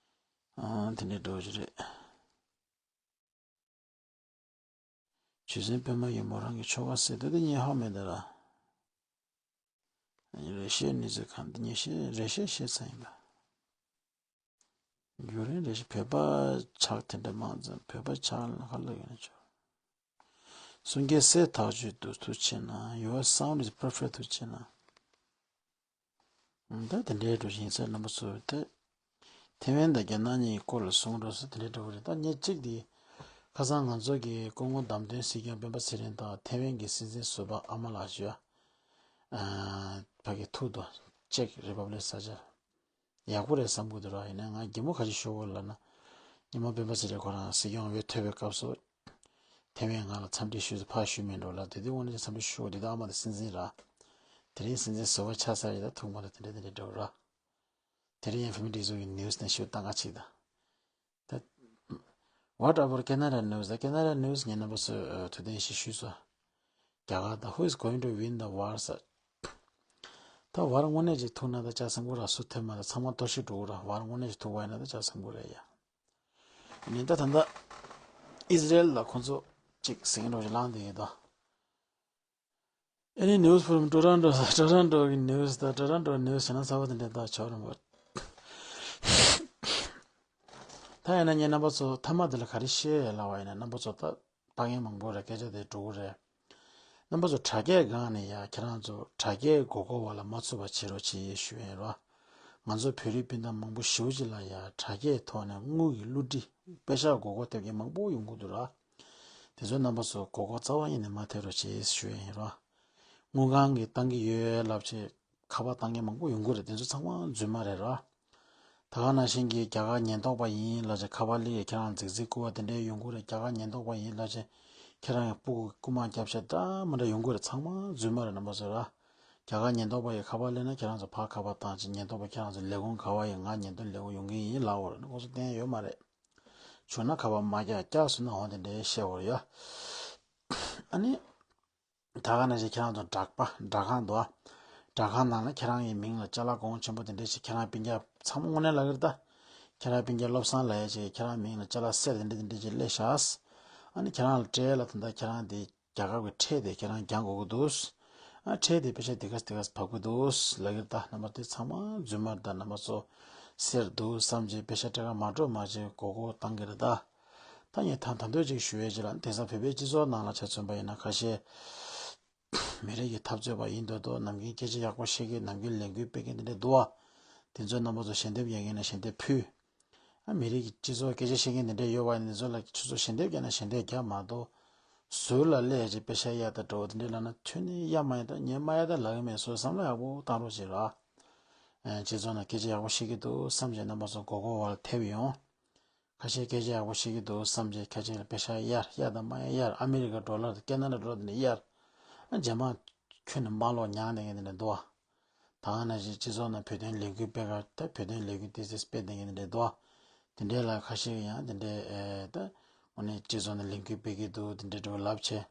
ཨང་དེ་འདྲའི་འགྲོ་གི་རེད། ཆོས་སེང་པད་མ་ཡིན་མོ་རང་གི་ཆོ་ག་སེ་ད་དེ་ཉེ་ཧ་མེད་ད་ར། རེ་ཤེས་ནི་ཟེར་གང་དེ་ཉེ་ཤེས་རེ་ཤེས་ཤེས་ཚ་ཡིན་པ། རྒྱུ་རེན་རེ་ཤེས་བོད་པ་ཆགས་དེ་འདྲ་མང་ཙམ་བོད་པ་ཆགས་ལ་ཁ་ལ་ཡོད་ན་ཆོག་གསུང་སྐད་གསལ་ཐག་ཆོད་དུ་ཐུགས་ཆེ་ན། Your sound is perfect ཐུགས་ཆེ་ན། ད་དེ་འདྲའི་འགྲོ་བཞིན་ཚེ་རྣམ་པ་ཚོ་དེ། ཐེ་ཝན་དང་རྒྱ་ནག་གཉིས་ཀྱི་སྐོར་ལ་གསུང་རོགས་ཟེར་དེ་འདྲའི་འགྲོ་བ་རེད། ད་ངས་གཅིག་དེ། ཁ་སང་ང་ཚོ་གི་སྐུ་ངོ་བདམས་ཐོན་སྲིད་སྐྱོང་སྤེན་པ་ཚེ་རིང་དང་ཐེ་ཝན་གྱི་སྲིད་འཛིན་ཟུར་པ་ཨ་མ་ལགས་ཞུ། ཕ་གི་ཐུག་དོ། ཅེག་རི་པབ་ལིག་ས་ཆ། ཡག་པོ་རེད་བསམ་གི་འདུག་ར། ཡིན་ན་ང་གད་མོ་ཁ་ཤས་ཤོར་བ་ལབ་ན། ཉི་མ་སྤེན་པ་ཚེ་རིང་ཁོ་རང་སྲིད་སྐྱོང་འོས་ཐོབ་པའི་སྐབས་སུ། ཐེ་ཝན་ང་ལ་འཚམས་འདྲི་ཞུས་སུ་ཕར་ཞུས་མེད་འགྲོ་ལ། དེ་དུས་དངོས་གནས་འཚམས་འདྲི་ཞུ་དགོས་དེ་ད་ཨ་མ་དང་སྲིད་འཛིན་ར། དེ་རིང་སྲིད་འཛིན་ཟུར་པ་ཆགས་ཚར་ཡོད་ད་ཐུག་མ་ཐུག་དེ་འདྲ་དེ་འདྲ་འགྲོ་ར། དེ་རིང་ཡང་བོད་མི་སྒྲིག་འཛུགས་ཀྱི་ནིའུ་སི་ནས་ཞུ་ད་ང་ཅིག་ད། ད། What about Canada news? ད་Canada news ངས་རྣམ་པ་ཚོས་ཐུགས་འདུན་ཞིག་ཞུས་སོ། རྒྱ་གར་ད་Who is going to win the war ཟེར། ད་བར་དངོས་གནས་ཅིག་ཐུག་ན་ད་ལྕགས་སྲིན་པོ་ར་སུ་ཐེབས་མ་ད་ཚང་མ་གཏོར་བཤིག་འགྲོ་གི་ར། བར་དངོས་གནས་ཅིག་ཐུག་པ་ཡིན་ན་ད་ལྕགས་སྲིན་པོ་རེད་ཡ། ནི་ད་ད་ད་ཨི་ཟི་རེལ་ལ་ཁོ་ཚོ་ཅིག་ཟིང་འགྲོ་ཞིག་ལངས་བསྡད་ཡོད་ད། ཨེ་ནི་news from Toronto ཟེར། Toronto གི་news ད་Toronto news བྱས་ན་གསར་པ་དེ་འདྲ་ད་ཆོག་རུང་བ། ད་ཡིན་ན་ངས་རྣམ་པ་ཚོ་མཐའ་མ་དེ་ལ་ག་རེ་བཤད་ལབ་པ་ཡིན་ན་རྣམ་པ་ཚོ་ད་དཔའ་ངན་མང་པོ་རེད། སྐད་ཆ་དེ་འགྲོ་གི་རེད། རྣམ་པ་ཚོ་དྲ་རྒྱའི་སྒང་ནས་ཡ་ཁྱེད་རང་ཚོ་དྲ་རྒྱའི་མགོ་སྐོར་བ་ལ་མ་ཚུད་པ་བྱེད་རོགས་བྱེད་ཞུ་ཡིན་རོ། ང་ཚོ་བོད་རིགས་སྤུན་ཟླ་མང་པོ་ཞེ་པོ་ཅིག་ལ་ཡ་དྲ་རྒྱའི་ཐོག་ནས་དངུལ་གྱི་བསླུ་བྲིད་པེ་ཤག་མགོ་སྐོར་ཐེབས་མཁན་མང་པོ་ཡོང་གི་འདུག་ར། དེ་ཚོ་རྣམ་པ་ཚོ་མགོ་སྐོར་རྩ་བ་ཉིད་ནས་མ་ཐེབས་རོགས་བྱེད་ཞུ་ཡ་ཡིན་རོགས། དངུལ་ཁང་གིས་བཏང་གི་ཡོད་ལབ་བྱས་ཁ་པར་བཏང་མཁན་མང་པོ་ཡོང་གི་རེད། དེ་ཚོ་ཚང་མ་རྫུན་མ་རེད་རོགས། ད་ག་ནང་བཞིན་གྱི་རྒྱ་གར་ཉེན་རྟོག་པ་ཡིན་ལབ་བྱས་ཁ་པར་སླེབས་ཡས་ཁྱེད་རང་རྫིག་རྫིག་བསྐུར་བ་དེ་འདྲའི་ཡོང་གི་རེད། རྒྱ་གར་ཉེན་རྟོག་པ་ཡིན་ལབ་བྱས་ཁྱེད་རང་གི་སྤུ་གུ་རྐུ་མ་བརྒྱབ་བྱས་འདྲ་མི་འདྲ་ཡོང་གི་རེད། ཚང་མ་རྫུན་མ་རེད་རྣམ་པ་ཚོ་རོགས། རྒྱ་གར་ཉེན་རྟོག་པ་ཡིས་ཁ་པར་སླེབས་ན་ཁྱེད་རང་ཚོ་ཕར་ཁ་པར་བཏང་བྱས་ཉེན་རྟོག་པ་ཁྱེད་རང་ཚོ་ལས་ཁུངས་ག་པར་ཡིན། ང་ཉེན་རྟོག་ལས་ཁུངས་ཡོང་གི་ཡིན་ལབ་དགོས་རེད། ཁོང་ཚོ་བསྟན་ཡོད་མ་རེད། བྱུང་ན་ཁ་པར་མ་རྒྱག་རྒྱག་སོང་ན་འོང་དེ་འདྲའི་བཤད་དགོས་རེད་ཡ། ཨ་ནི། ད་ག་ནང་བཞིན་ཁྱེད་རང་ཚོ་སྦྲག་པ་སྦྲག་ཁང་འདུག་ཨ། སྦྲག་ཁང་ནང་ལ་ཁྱེད་རང་གི་མིང་ལ་ཅ་ལག་གོང་ཆེན་པོ་དེ་འདྲས་ཞིག་ཁྱེད་རང་སྤུན་ཀྱག་ཚང་མ་དངོས་གནས་ལབ་ཀྱི་རེད་ད། ཁྱེད་རང་སྤུན་ཀྱག་བློ་བཟང་ལབ་ཡ་ཅིག་ཁྱེད་རང་མིང་ལ་ཅ་ལག་གསེར་དེ་འདྲས་དེ་འདྲས་ཅིག་སླེབས་ཤག་ཨ་ནི་ཁྱེད་རང་ལ་སྤྲད་ལ་ད་ལྟ་ཁྱེད་རང་དེ་རྒྱལ་ཁབ་ཀྱི་ཁྲལ་དེ་ཁྱེད་རང་རྒྱག་དགོས་ཀྱི་འདུག་ཨ་ཁྲལ་དེ་པེ་ཤ་དེ་ག་དེ་ག་བབས་ཀྱི་འདུག་ལབ་ཀྱི་རེད་ད། རྣམ་པ་དེ་ཚང་མ་རྫུན་མ་རེད་ད། རྣམ་པ་ཚོ་གསེར་འདུག་བསམ་བྱས་པེ་ཤ་སྤྲད་ག་མ་འགྲོ་མ་བྱས་མགོ་སྐོར་བཏང་གི་རེད་ད། ད་ངས་ད་ད་འདོད་ཅིག་ཞུ་ཡས་ཅིག་ལ། དེང་སང་བོད་པའི་སྤྱི་ཚོགས་ནང་ལ་ཆ་མཚོན་པ་ཡིན་ན་ཁ་ཤས་མི་རིགས་ཀྱི་འཐབ་རྩོད་པ་ཡིན་འདོད་འདོད། ནམ་རྒྱུན་སྐད་ཆ་ཡག་པོ་བཤད་མཁན། ནམ་རྒྱུན་ལས་འགུལ་སྤེལ་མཁན་དེ་འདྲ་འདུག་བ། དེ་ཚོ་རྣམ་པ་ཚོ་ཞལ་འདེབས་རྒྱག་མཁན་ན་ཞལ་འདེབས་ཕུལ། ཨ་མི་རིགས་ཀྱི་སྤྱི་ཚོགས་སྐད་ཆ་བཤད་མཁན་དེ་འདྲ་ཡོད་པ་ཡིན་ན་དེ་ཚོ་ལ་ཁྱོད་ཚོ་ཞལ་འདེབས་རྒྱག་ན་ཞལ་འདེབས་རྒྱག་མ་གཏོགས། ཟུར་ལ་སླེབས་བྱས་པེ་ཤ་གཡར་དང་འདྲ་བོ་དེ་འདྲ་ལབ་ན་ཁྱོད་ནི་གཡར་མ་གཡར་ད་ངས་མ་གཡར་ད་ལབ་ཀྱི་མེད། སོ་སོ་བསམ་བློ་ཡག་པོ་བཏང་རོགས་བྱེད་རོགས། ཨ་སྤྱི་ཚོགས་ནང་སྐད་ཆ་ཡག་པོ་བཤད་ཀྱི་འདུག་བསམ་བྱས་རྣམ་པ་ཚོ་མགོ་སྐོར་བ་ལ་ཐེབས་ཡོང་། ཁ་ཤས་སྐད་ཆ་ཡག་པོ་བཤད་ཀྱི་འདུག་བསམ་བྱས་ཁ་ཤས་ལ་པེ་ཤ་གཡར། གཡར་དང་མ་གཡར། གཡར། ཨ་མི་རི་ཀ་ཌོ་ལར་དང་ཀེ་ན་ཌ་ཌོ་ལར་དེ་འདྲ་གཡར། ཨ་རྗེས་མ་ཁྱོན་ནས་མ་ལོག་མྱངས་བསྡད་མཁན་དེ་འདྲ་འདུག་བ། ད་ག་ནང་བཞིན་སྤྱི་ཚོགས་ནང་བོད་དོན་ལས་འགུལ་སྤེལ་ག་ད་བོད་དོན་ལས་འགུལ་ཏོག་ཙམ་སྤེལ་བསྡད་མཁན་དེ་འདྲ་འདུག་བ། དེ་འདྲའི་ལ་ཁ་ཤས་ཀྱིས་ཡང་དེ་འདྲའི་ཨེ་ད་དངོས་གནས་སྤྱི་ཚོགས་ནང་ལས་འགུལ་སྤེལ་གྱི་འདུག་དེ་འདྲའི་འདྲ་བོ་ལབ་བྱས།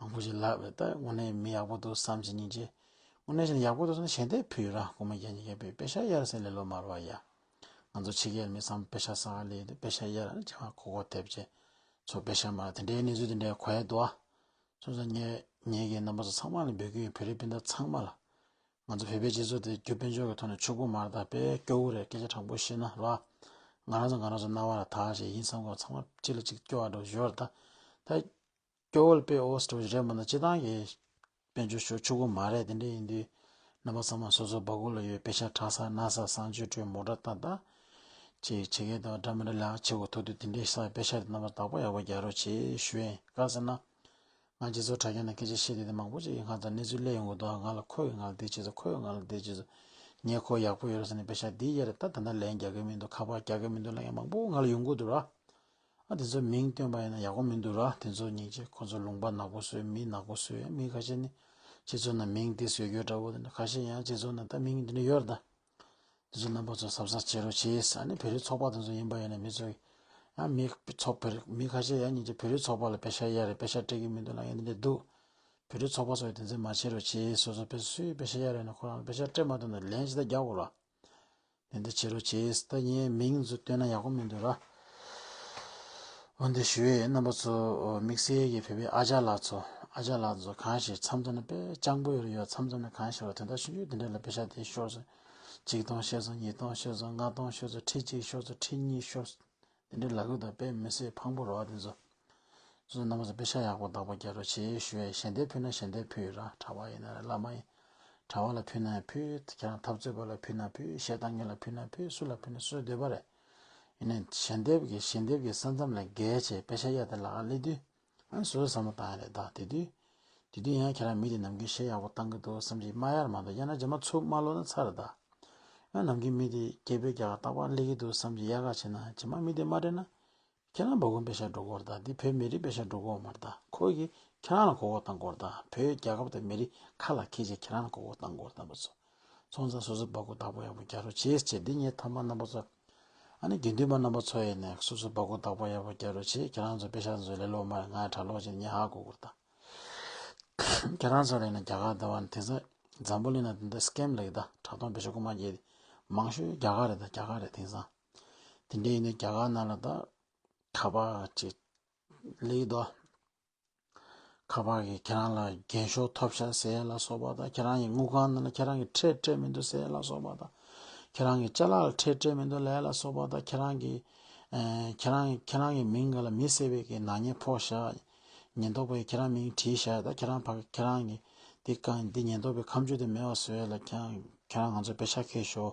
མང་པོ་ཞིག་ལབ་པས་ད་དངོས་གནས་མི་ཡག་པོ་འདུག་བསམ་བྱས་སྙིང་རྗེ། དངོས་གནས་བྱས་ན་ཡག་པོ་འདུག་བསམ་ན་ཞལ་འདེབས་ཕུལ་ར། སྒོར་མོ་བརྒྱ་ཉིས་བརྒྱ་ཕུལ། པེ་ཤ་གཡར་ཟེར་ལེ་ལོ་མ་རེད་བ་ཡ། ང་ཚོ་ཕྱི་རྒྱལ་མི་ཚང་མ་པེ་ཤ་ཟ་ག་སླེབས་ཏེ་པེ་ཤ་གཡར་རྗེས་མ་མགོ་སྐོར་ཐེབས་བྱས། ཚོ་པེ་ཤ་མ་དེ་འདྲའི་གནས་ཚུལ་དེ་འདྲའི་གོ་ཡ་འདུག་ཨ། སོང་ཙང་ངས་ངེད་ཀྱིས་རྣམ་པ་ཚོ་ཚང་མ་ལ་འབོད་སྐུལ་ཡིན། བོད་རིགས་སྤུན་ཟླ་ཚང་མ་ལ། ང་ཚོ་བོད་པའི་སྤྱི་ཚོགས་དེ་རྒྱུ་དཔལ་འབྱོར་གྱི་ཐོག་ནས་ཕྱུག་པོ་མ་རེད། ད་དཔེ་སྐྱོ་བོ་རེད། སྐད་ཆ་དྲང་པོ་བཤད་ན་ར། ང་རང་ཚོ་ང་རང་ཚོ་རྣ་བ་ལ་ཐག་བྱས་ཡིན་བསམ་གྱི་ཡོད། ཚང་མ་གཅིག་ལ་གཅིག་སྐྱོ་བ་འདྲ་བོ་ཞིག་ཡོད་རེད་ད། ད་སྐྱོ་བོ་ལ་དཔེ་ཨོ་སི་འདྲ་བོ་ཞིག་རེད་མ་གཏོགས་སྤྱིར་བཏང་གི་དཔལ་འབྱོར་ཕྱུག་ཕྱུག་པོ་མ་རེད། དེ་འདྲ་ཡིན་དུས་ རྣམ་པ་ཚང་མ་སོ་སོ་སྦ་ཁུག་ལ་ཡོད་པེ་ཤ་ཁྲ་ས་ན་ས་གསང་སྤྱོད་སྤྲོད་མོ་ཊ་ཏག་ཏག་ཅེས་བྱེད་མཁན་དང་འདྲ་མི་འདྲ་ལག་བྱེད་དགོས་ཐུག་དུས་དེ་འདྲའི་ས་པེ་ཤ་དེ་རྣམ་པ་བདག་པོ་ཡག་པོ་རྒྱག་རོགས་བྱེད་ཞུ་ཡིན། ག་ཟེར་ན། ང་རྗེས་སོར་དྲ་རྒྱ་ན་སྐད་ཆ་བཤད་དུས་དེ་མང་པོ་ཅིག་ཡིན་ང་ཚང་གནས་ཚུལ་གླེང་ཡོང་གི་འདུག་ང་ལ་ཁོས་ང་ལ་དེ་བྱེད་ཚོ་ཁོས་ང་ལ་དེ་བྱེད་ཚོ་ངས་ཁོ་ཡག་པོ་ཡོད་རེད་ཟེར་ནས་པེ་ཤ་དེ་ཡ་རེད་ད་ད་ལྟ་ལན་རྒྱག་གི་མི་འདུག་ཁ་པར་རྒྱག་གི་མི་འདུག་ལབ་མཁན་མང་པོ་ང་ལ་ཡོང་གི་འདུག་ར། ཨ་དེ་ཚོ་མིང་བཏོན་པ་ཡིན་ན་ཡག་པོ་མི་འདུག་ར། དེ་ཚོ་སྙིང་རྗེ་ཁོ་ཚོ་ལུང་པ་ནག་པོ་བཟོས་མི་ནག་པོ་བཟོས་མི་ཁ་ཤས་ནི་སྤྱི་ཚོགས་ནང་མིང་དེ་བཟོས་རྒྱུ་འདྲ་བོ་དེ་འདྲ་ཁ་ཤས་ཡང་སྤྱི་ཚོགས་ནང་ད་མིང་དེ་འདྲ་ཡོད་རེད་ད། དེ་ཚོ་རྣམ་པ་ཚོ་གཟབ་གཟབ་བྱེད་རོགས་བྱེད་ཨ་ནི་བོད་རིགས་ཚོགས་པ་དེ་ཚོ་ཡིན་པ་ཡིན་ན་མི་ཚོ་ཡང་མི་ཚོགས་བོད་མི་ཁ་ཤས་ཡང་སྙིང་རྗེ་བོད་རིགས་ཚོགས་པ་ལ་པེ་ཤ་གཡར་རེད་པེ་ཤ་སྤྲད་ཀྱི་མི་འདུག་ལབ་མཁན་དེ་འདྲ་འདུག་བོད་རིགས་ཚོགས་པ་ཚོ་ཡི་དེ་ཚོ་མ་བྱེད་རོགས་བྱེད་སོ་སོ་པེ་སུས་པེ་ཤ་གཡར་རེད་ན་ཁོ་རང་ལ་པེ་ཤ་སྤྲད་མ་ཐུབ་ན་ལན་ཞིག་ད་རྒྱག་དགོས་ར། དེ་འདྲ་བྱེད་རོགས་བྱེད། ད་ངས་མིང་ཚོ་བཏོན་ན་ཡག་པོ་མི་འདུག་ར། འོན་ཏེ་ཞུ་ཡས་རྣམ་པ་ཚོ་དམིགས་བསལ་གྱི་བོད་པའི་ཨ་ཅག་ལགས་ཚོ་ཨ་ཅག་ལགས་ཚོ་གང་ཞིག་མཚམས་མཚམས་ནས་དཔེ་སྤྱང་པོ་ཡོད་ཡོད་མཚམས་མཚམས་ནས་གང་ཞིག་ལ་དོན་དག་ཆུང་ཆུང་དེ་འདྲ་ལ་པེ་ཤ་དེ་ཤོར་སོང་། གཅིག་སྟོང་ཤོར་སོང་ཉིས་སྟོང་ཤོར་སོང་ལྔ་སྟོང་ཤོར་སོང་ཁྲི་གཅིག་ཤོར་སོང་ཁྲི་གཉིས་ཤོར་སོང་། དེ་འདྲའི་ལག་གུ་དང་དཔེ་མི་སྲིད་ཕངས་པོ་རེད་བ་དེ་ཚོ། སོ་སོ་རྣམ་པ་ཚོ་པེ་ཤ་ཡག་པོ་བདག་པོ་རྒྱག་རོགས་བྱེད་ཞུ་ཡས་ཞལ་འདེབས་ཕུལ་ན་ཞལ་འདེབས་ཕུལ་ར་གྲྭ་པ་ཡིན་ན་རེད་བླ་མ་ཡིན། གྲྭ་པ་ལ་ཕུལ་ན་ཕུལ་ཁྱེད་རང་འཐབ་རྩོད་པ་ལ་ཕུལ་ན་ཕུལ་གཞས་བཏང་མཁན་ལ་ཕུལ་ན་ཕུལ་སུ་ལ་ཕུལ་ན་སུའི་འདོད་པ་རེད། ཡིན་ནའི་ཞལ་འདེབས་ཀྱི་ཞལ་འདེབས་ཀྱི་ས་མཚམས་ལས་བརྒལ་བྱས་པེ་ཤ་གཡར་དེ་ལག་སླེབས་དུས། ཨ་ནི་སོ་སོས་བསམ་བློ་བཏང་ཡ་རེད་ད་དེ་དུས། དེ་དུས་ཡང་ཁྱེད་རང་མི་དེ་ནམ་རྒྱུན་གཞས་ཡག་པོ་བཏང་གི་འདུག་བསམ་གྱི་མ་གཡར་མ་གཏོགས་གཡར་ན་རྗེས་མ་ཚུར་མ་ལོག་ན་ཚར་རེད་ད། ཡང་ནམ་རྒྱུན་མི་དེ་སྐད་འབོད་རྒྱག་ག་རྟག་པར་སླེབས་ཀྱི་འདུག་བསམ་གྱི་གཡར་ག་བྱས་ན་རྗེས་མ་མི་དེ་མ་སྤྲད་ན། ཁྱེད་རང་སྦ་ཁུག་པེ་ཤ་འགྲོ་གི་རེད་ད་འདི་བོད་མི་རིགས་པེ་ཤ་འགྲོ་གི་མ་རེད་ད་ཁོ་གིས་ཁྱེད་རང་ལ་མགོ་སྐོར་བཏང་གི་རེད་ད་བོད་རྒྱལ་ཁབ་དང་མི་རིགས་ཁ་ལ་འཁྱེར་བྱས་ཁྱེད་རང་ལ་མགོ་སྐོར་བཏང་གི་རེད་ད་པ་ཚོ། སོང་ཙང་སོ་སོ་སྦ་ཁུག་བདག་པོ་ཡག་པོ་རྒྱག་རོགས་བྱེད་ཅེས་འདི་ངས་མཐའ་མ་རྣམ་པ་ཚོ། ཨ་ནི་དགེ་འདུན་པ་རྣམ་པ་ཚོ་ཡིན་ནས་སོ་སོ་སྦ་ཁུག་བདག་པོ་ཡག་པོ་རྒྱག་རོགས་བྱེད་ཁྱེད་རང་ཚོ་པེ་ཤ་ཚོ་ལས་སླ་པོ་མ་རེད་ང་གྲྭ་ལོག་བྱས་ནས་ངས་ཧ་གོ་གི་རེད་ད། ཁྱེད་རང་ཚོ་ལ་ཡིན་ན་རྒྱ་གར་ཟླ་བ་ནི་དེང་སང་འཛམ་བུ་གླིང་ན་དེ་འདྲ་སི་ཀེམ་ལབ་ཀྱི་ད་དྲ་ཐོག་པེ་ཤ་རྐུ་མ་རྒྱག་མང་ཤོས་རྒྱ་གར་རེད་ད་རྒྱ་གར་རེད་དེང་སང་། དེ་འདྲ་ཡིན་ན་རྒྱ་གར་ནང་ལ་ད་ཁ་པར་ཅིག་སླེབས་ཀྱི་འདུག་ཁ་པར་གྱིས་ཁྱེད་རང་ལ་རྒྱན་ཤོག་ཐོབ་ཤག་ཟེར་ཡ་ལ་སོགས་པ་དང་ཁྱེད་རང་གི་དངུལ་ཁང་ནང་ལ་ཁྱེད་རང་གི་ཁྲལ་སྤྲད་མི་འདུག་ཟེར་ཡ་ལ་སོགས་པ་དང་། ཁྱེད་རང་གི་ཅ་ལག་ལ་ཁྲལ་སྤྲད་མི་འདུག་ལབ་ཡ་ལ་སོགས་པ་དང་ཁྱེད་རང་གི་ཨེ་ཁྱེད་རང་ཁྱེད་རང་གི་མིང་སྒང་ལ་མི་བསད་པའི་གི་ནག་ཉེས་ཕོག་ཤག་ཉེན་རྟོག་པས་ཁྱེད་རང་མིང་བྲིས་ཤག་ད་ཁྱེད་རང་ཕ་ཁྱེད་རང་གི་འདི་གང་འདི་ཉེན་རྟོག་པའི་ཁ་མཆུ་དེ་མེད་པ་བཟོ་ཡ་ལ་ཁྱེད་རང་ཁྱེད་རང་ང་ཚོ་པེ་ཤ་ཁྱེར་ཤོག་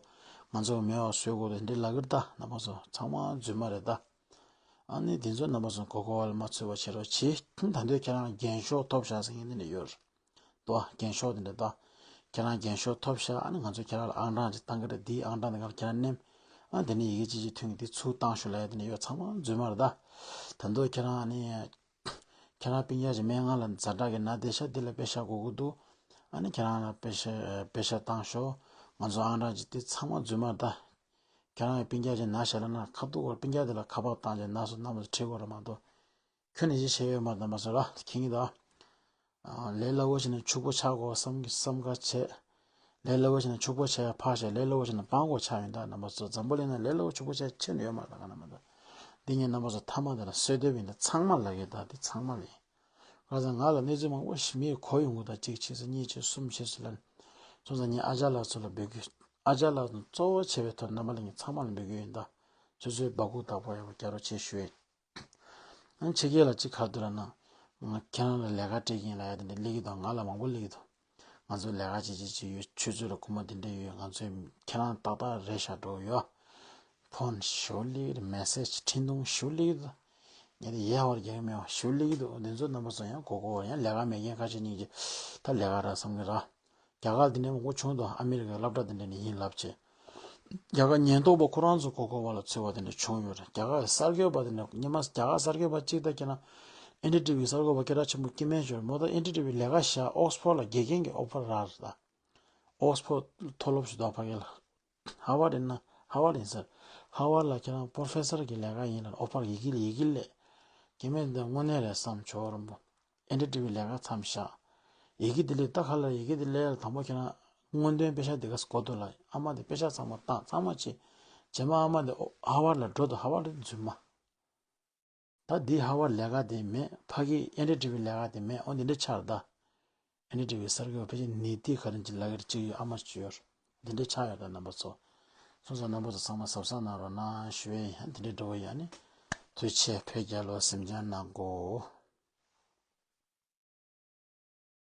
ང་ཚོ་མེད་པ་བཟོ་དགོས་འདི་འདྲའི་ལབ་ཀྱི་རེད་ད་རྣམ་པ་ཚོ་ཚང་མ་རྫུན་མ་རེད་ད། ཨ་ནི་དེ་ཚོ་རྣམ་པ་ཚོ་མགོ་སྐོར་བ་ལ་མ་ཚུད་པ་བྱེད་རོགས་གྱིས། ད་དུང་ཁྱེད་རང་རྒྱན་ཤོག་ཐོབ་ཤག་ཟེར་མཁན་དེ་འདྲ་ཡོད་རེད། དོ་རྒྱན་ཤོག་དེ་འདྲ་དོ། ཁྱེད་རང་རྒྱན་ཤོག་ཐོབ་ཤག་ཨ་ནི་ང་ཚོ་ཁྱེད་རང་ལ་ཨང་གྲངས་ཅིག་བཏང་གི་རེད་འདིའི་ཨང་གྲངས་དེ་ག་ལ་ཁྱེད་རང་མནན། ཨ་དེ་ནས་ཡི་གེ་ཅིག་ཅིག་ཐོན་གི་འདི་ཚུར་བཏང་ཤོག་ལབ་ཡ་དེ་འདྲ་ཡོད་ཚང་མ་རྫུན་མ་རེད་ད། ད་དུང་ཁྱེད་རང་ཨ་ནི། ཁྱེད་རང་སྤུན་ཀྱག་ཅིག་སྨན་ཁང་ལ་ཛ་དྲག་གི་ན་བསྡད་ཤག་འདི་ལ་པེ་ཤ་དགོས་ཀྱི་འདུག་ཨ་ནི་ཁྱེད་རང་ལ་པེ་ཤ་པེ་ཤ་བཏང་ཤོག་ང་ཚོ་ཨང་གྲངས་ཅིག་འདི་ཚང་མ་རྫུན་མ་རེད་ད། ཁྱེད་རང་གི་སྤུན་ཀྱག་ཅིག་ན་ཤག་ལབ་ན་ཁ་ཐུག་གོ་སྤུན་ཀྱག་དེ་ལ་ཁ་པར་བཏང་རྗེས་ན་སོ་ན་མོ་ཁྲིད་དགོས་རེད་མ་གཏོགས། ཁྱོད་ནས་ཅི་བྱས་ཡོད་མ་རེད་ད་མ་སོ་ར་ཁྱེད་ཀྱིས་ད། ལས་སླ་པོ་བྱས་ན་ཕྱུག་པོ་ཆགས་དགོས་བསམ་གི་བསམ་ཁ་བྱས། ལས་སླ་པོ་བྱས་ན་ཕྱུག་པོ་ཆགས་ཡ་ཕར་བཞག་ལས་སླ་པོ་བྱས་ན་སྤྲང་པོ་ཆགས་ཡོང་ད་རྣམ་པ་ཚོ་འཛམ་བུ་གླིང་ན་ལས་སླ་པོ་ཕྱུག་པོ་ཆགས་ཁྱོན་ནས་ཡོད་མ་རེད་ད་ག་ན་མ་ད། འདི་ངས་རྣམ་པ་ཚོ་མཐའ་མ་དེ་ལ་གསོལ་འདེབས་ཡིན་ད་ཚང་མ་ལ་ཡོད་ད་འདི་ཚང་མ་ལ་ཡིན། ཁ་སང་ང་ལ་གནས་ཚུལ་མང་པོ་ཞིག་མིས་གོ་ཡོང་གི་ད་གཅིག་བྱས་སོ་གཉིས་བྱས་གསུམ་བྱས་སོ་ལ། སོང་ཙང་ངས་ཨ་ཅག་ལགས་ཚོ་ལ་འབོད་སྐུལ། ཨ་ཅག་ལགས་ཚོ་གཙོ་བོ་བྱས་པའི་ཐོག་རྣམ་པ་ལ་ངས་ཚང་མ་ལ་འབོད་སྐུལ་ཡིན་ད། ཚོད་ཚོད་སྦ་ཁུག་བདག་པོ་ཡག་པོ་རྒྱག་རོགས་བྱེད་ཞུ་ཡིན། ཨ་ཕྱི་རྒྱལ་ལ་གཅིག་ག་རེ་འདུག་ལབ་ན། ང་ཁྱེད་རང་ལ་ལས་ཀ་སྤྲད་ཀྱི་ཡིན་ལབ་ཡ་དེ་འདྲ་སླེབས་ཀྱི་འདུག་ང་ལ་མང་པོ་སླེབས་ཀྱི་འདུག་ང་ཚོ་ལས་ཀ་བྱེད་བྱེད་བྱེད་ཡོད་ཆུ་ཚོད་ལ་སྒོར་མོ་དེ་འདྲ་ཡོད་ང་ཚོས་ཁྱེད་རང་ཏག་ཏག་རེད་ཤག་འགྲོ་ཡོད། ཕོན་ཞུ་སླེབས་ཀྱི་འདུག་མེ་སེ་ཇི་འཕྲིན་ཐུང་ཞུ་སླེབས་ཀྱི་འདུག་ངས་དེ་ཡལ་བར་རྒྱག་གི་མེད་པ་ཞུ་སླེབས་ཀྱི་འདུག་འདི་ཚོ་རྣམ་པ་ཚོ་ཡང་གོ་གོ་བར་ཡང་ལས་ཀ་མེད་མཁན་ཁ་ཤས་གཉིས་ཀྱིས་ད་ལས་ཀ་རག་བསམ་གྱི་རེད། རྒྱ་གར་འདི་འདྲའི་མང་པོ་བྱུང་འདུག་ཨ་མི་རི་ཀའི་སློབ་གྲྭ་འདི་འདྲ་ནས་ཡིན་ལབ་བྱས། རྒྱ་གར་ཉེན་རྟོག་པ་ཁོ་རང་ཚོ་གོ་གོ་བ་ལ་ཚུད་པ་དེ་འདྲ་བྱུང་ཡོད་རེད། རྒྱ་གར་གསར་འགོད་པ་དེ་འདྲ་སྔོན་མ་རྒྱ་གར་གསར་འགོད་པ་གཅིག་ད་ཁྱེད་རང་ཨེན་ཌི་ཊི་ཝི་གསར་འགོད་པ་སྐད་གྲགས་ཆེན་པོ་སྐྱེ་དམན་ཞོར་མོ་ད་ཨེན་ཌི་ཊི་ཝི་ལས་ཀ་བཞག་ཨོག་སི་ཕོར་ལ་དགེ་རྒན་གྱི་ཨོ་ཕར་རག་རེད་ད། ཨོག་སི་ཕོར་མཐོ་སློབ་ཞིག་འདུག་ཕ་གི་ལ། ཧ་ཝར་ཡིན་ན་ཧ་ཝར་ཡིན་ཟེར། ཧ་ཝར་ལ་ཁྱེད་རང་པོ་རོ་ཕེ་སར་གྱི་ལས་ཀ་ཡིན་ལ་ཨོ་ཕར་ཡི་གེ་ཡི་གེ་ལས། སྐྱེ་དམན་འདི་དངོས་གནས་རེད་བསམ་ཆོག་རམ་པོ། ཨེན་ཌི་ཊི་ཝི་ལས་ཀ་མཚམས་བཞག་ཡི་གེ་འདི་ལས་ད་ག་ལ་ཡི་གེ་འདི་ལས་ལ་དང་པོ་ཁྱེད་རང་སྔོན་ཐོན་པེ་ཤ་འདི་ག་སྐོར་དུ་ལ་ཨ་མ་འདི་པེ་ཤ་ཚང་མ་བཏང་ཚང་མ་བྱེད། རྗེས་མ་ཨ་མ་འདི་ཧ་ཝར་ལ་འགྲོ་དུ་ཧ་ཝར་འདི་རྫུན་མ། ད་འདི་ཧ་ཝར་ལས་ཀ་འདི་མེད་ཕ་གི་ཨེན་ཌི་ཊི་ཝི་ལས་ཀ་འདི་མེད་ཨོ་འདི་འདྲ་ཆགས་རེད་ད། ཨེན་ཌི་ཊི་ཝི་གསར་འགོད་པ་ཕལ་ཆེར་ནི་ཏི་ག་རེ་ཅིག་ལབ་ཀྱི་རེད་གཅིག་ཡོད་ཨ་མ་གཅིག་ཡོད་རེད། འདི་འདྲ་ཆགས་ཡོད་རེད་རྣམ་པ་ཚོ། སོང་ཙང་རྣམ་པ་ཚོ་ཚང་མ་གཟབ་གཟབ་གནང་རོགས་གནང་ཞུ་ཡས་ཡིན་འདི་འདྲའི་འགྲོ་བ་ཡ་ནི། ཐུགས་རྗེ་ཆེ་བོད་རྒྱལ་ལོ་སེམས་ཅན་ནང་གོ།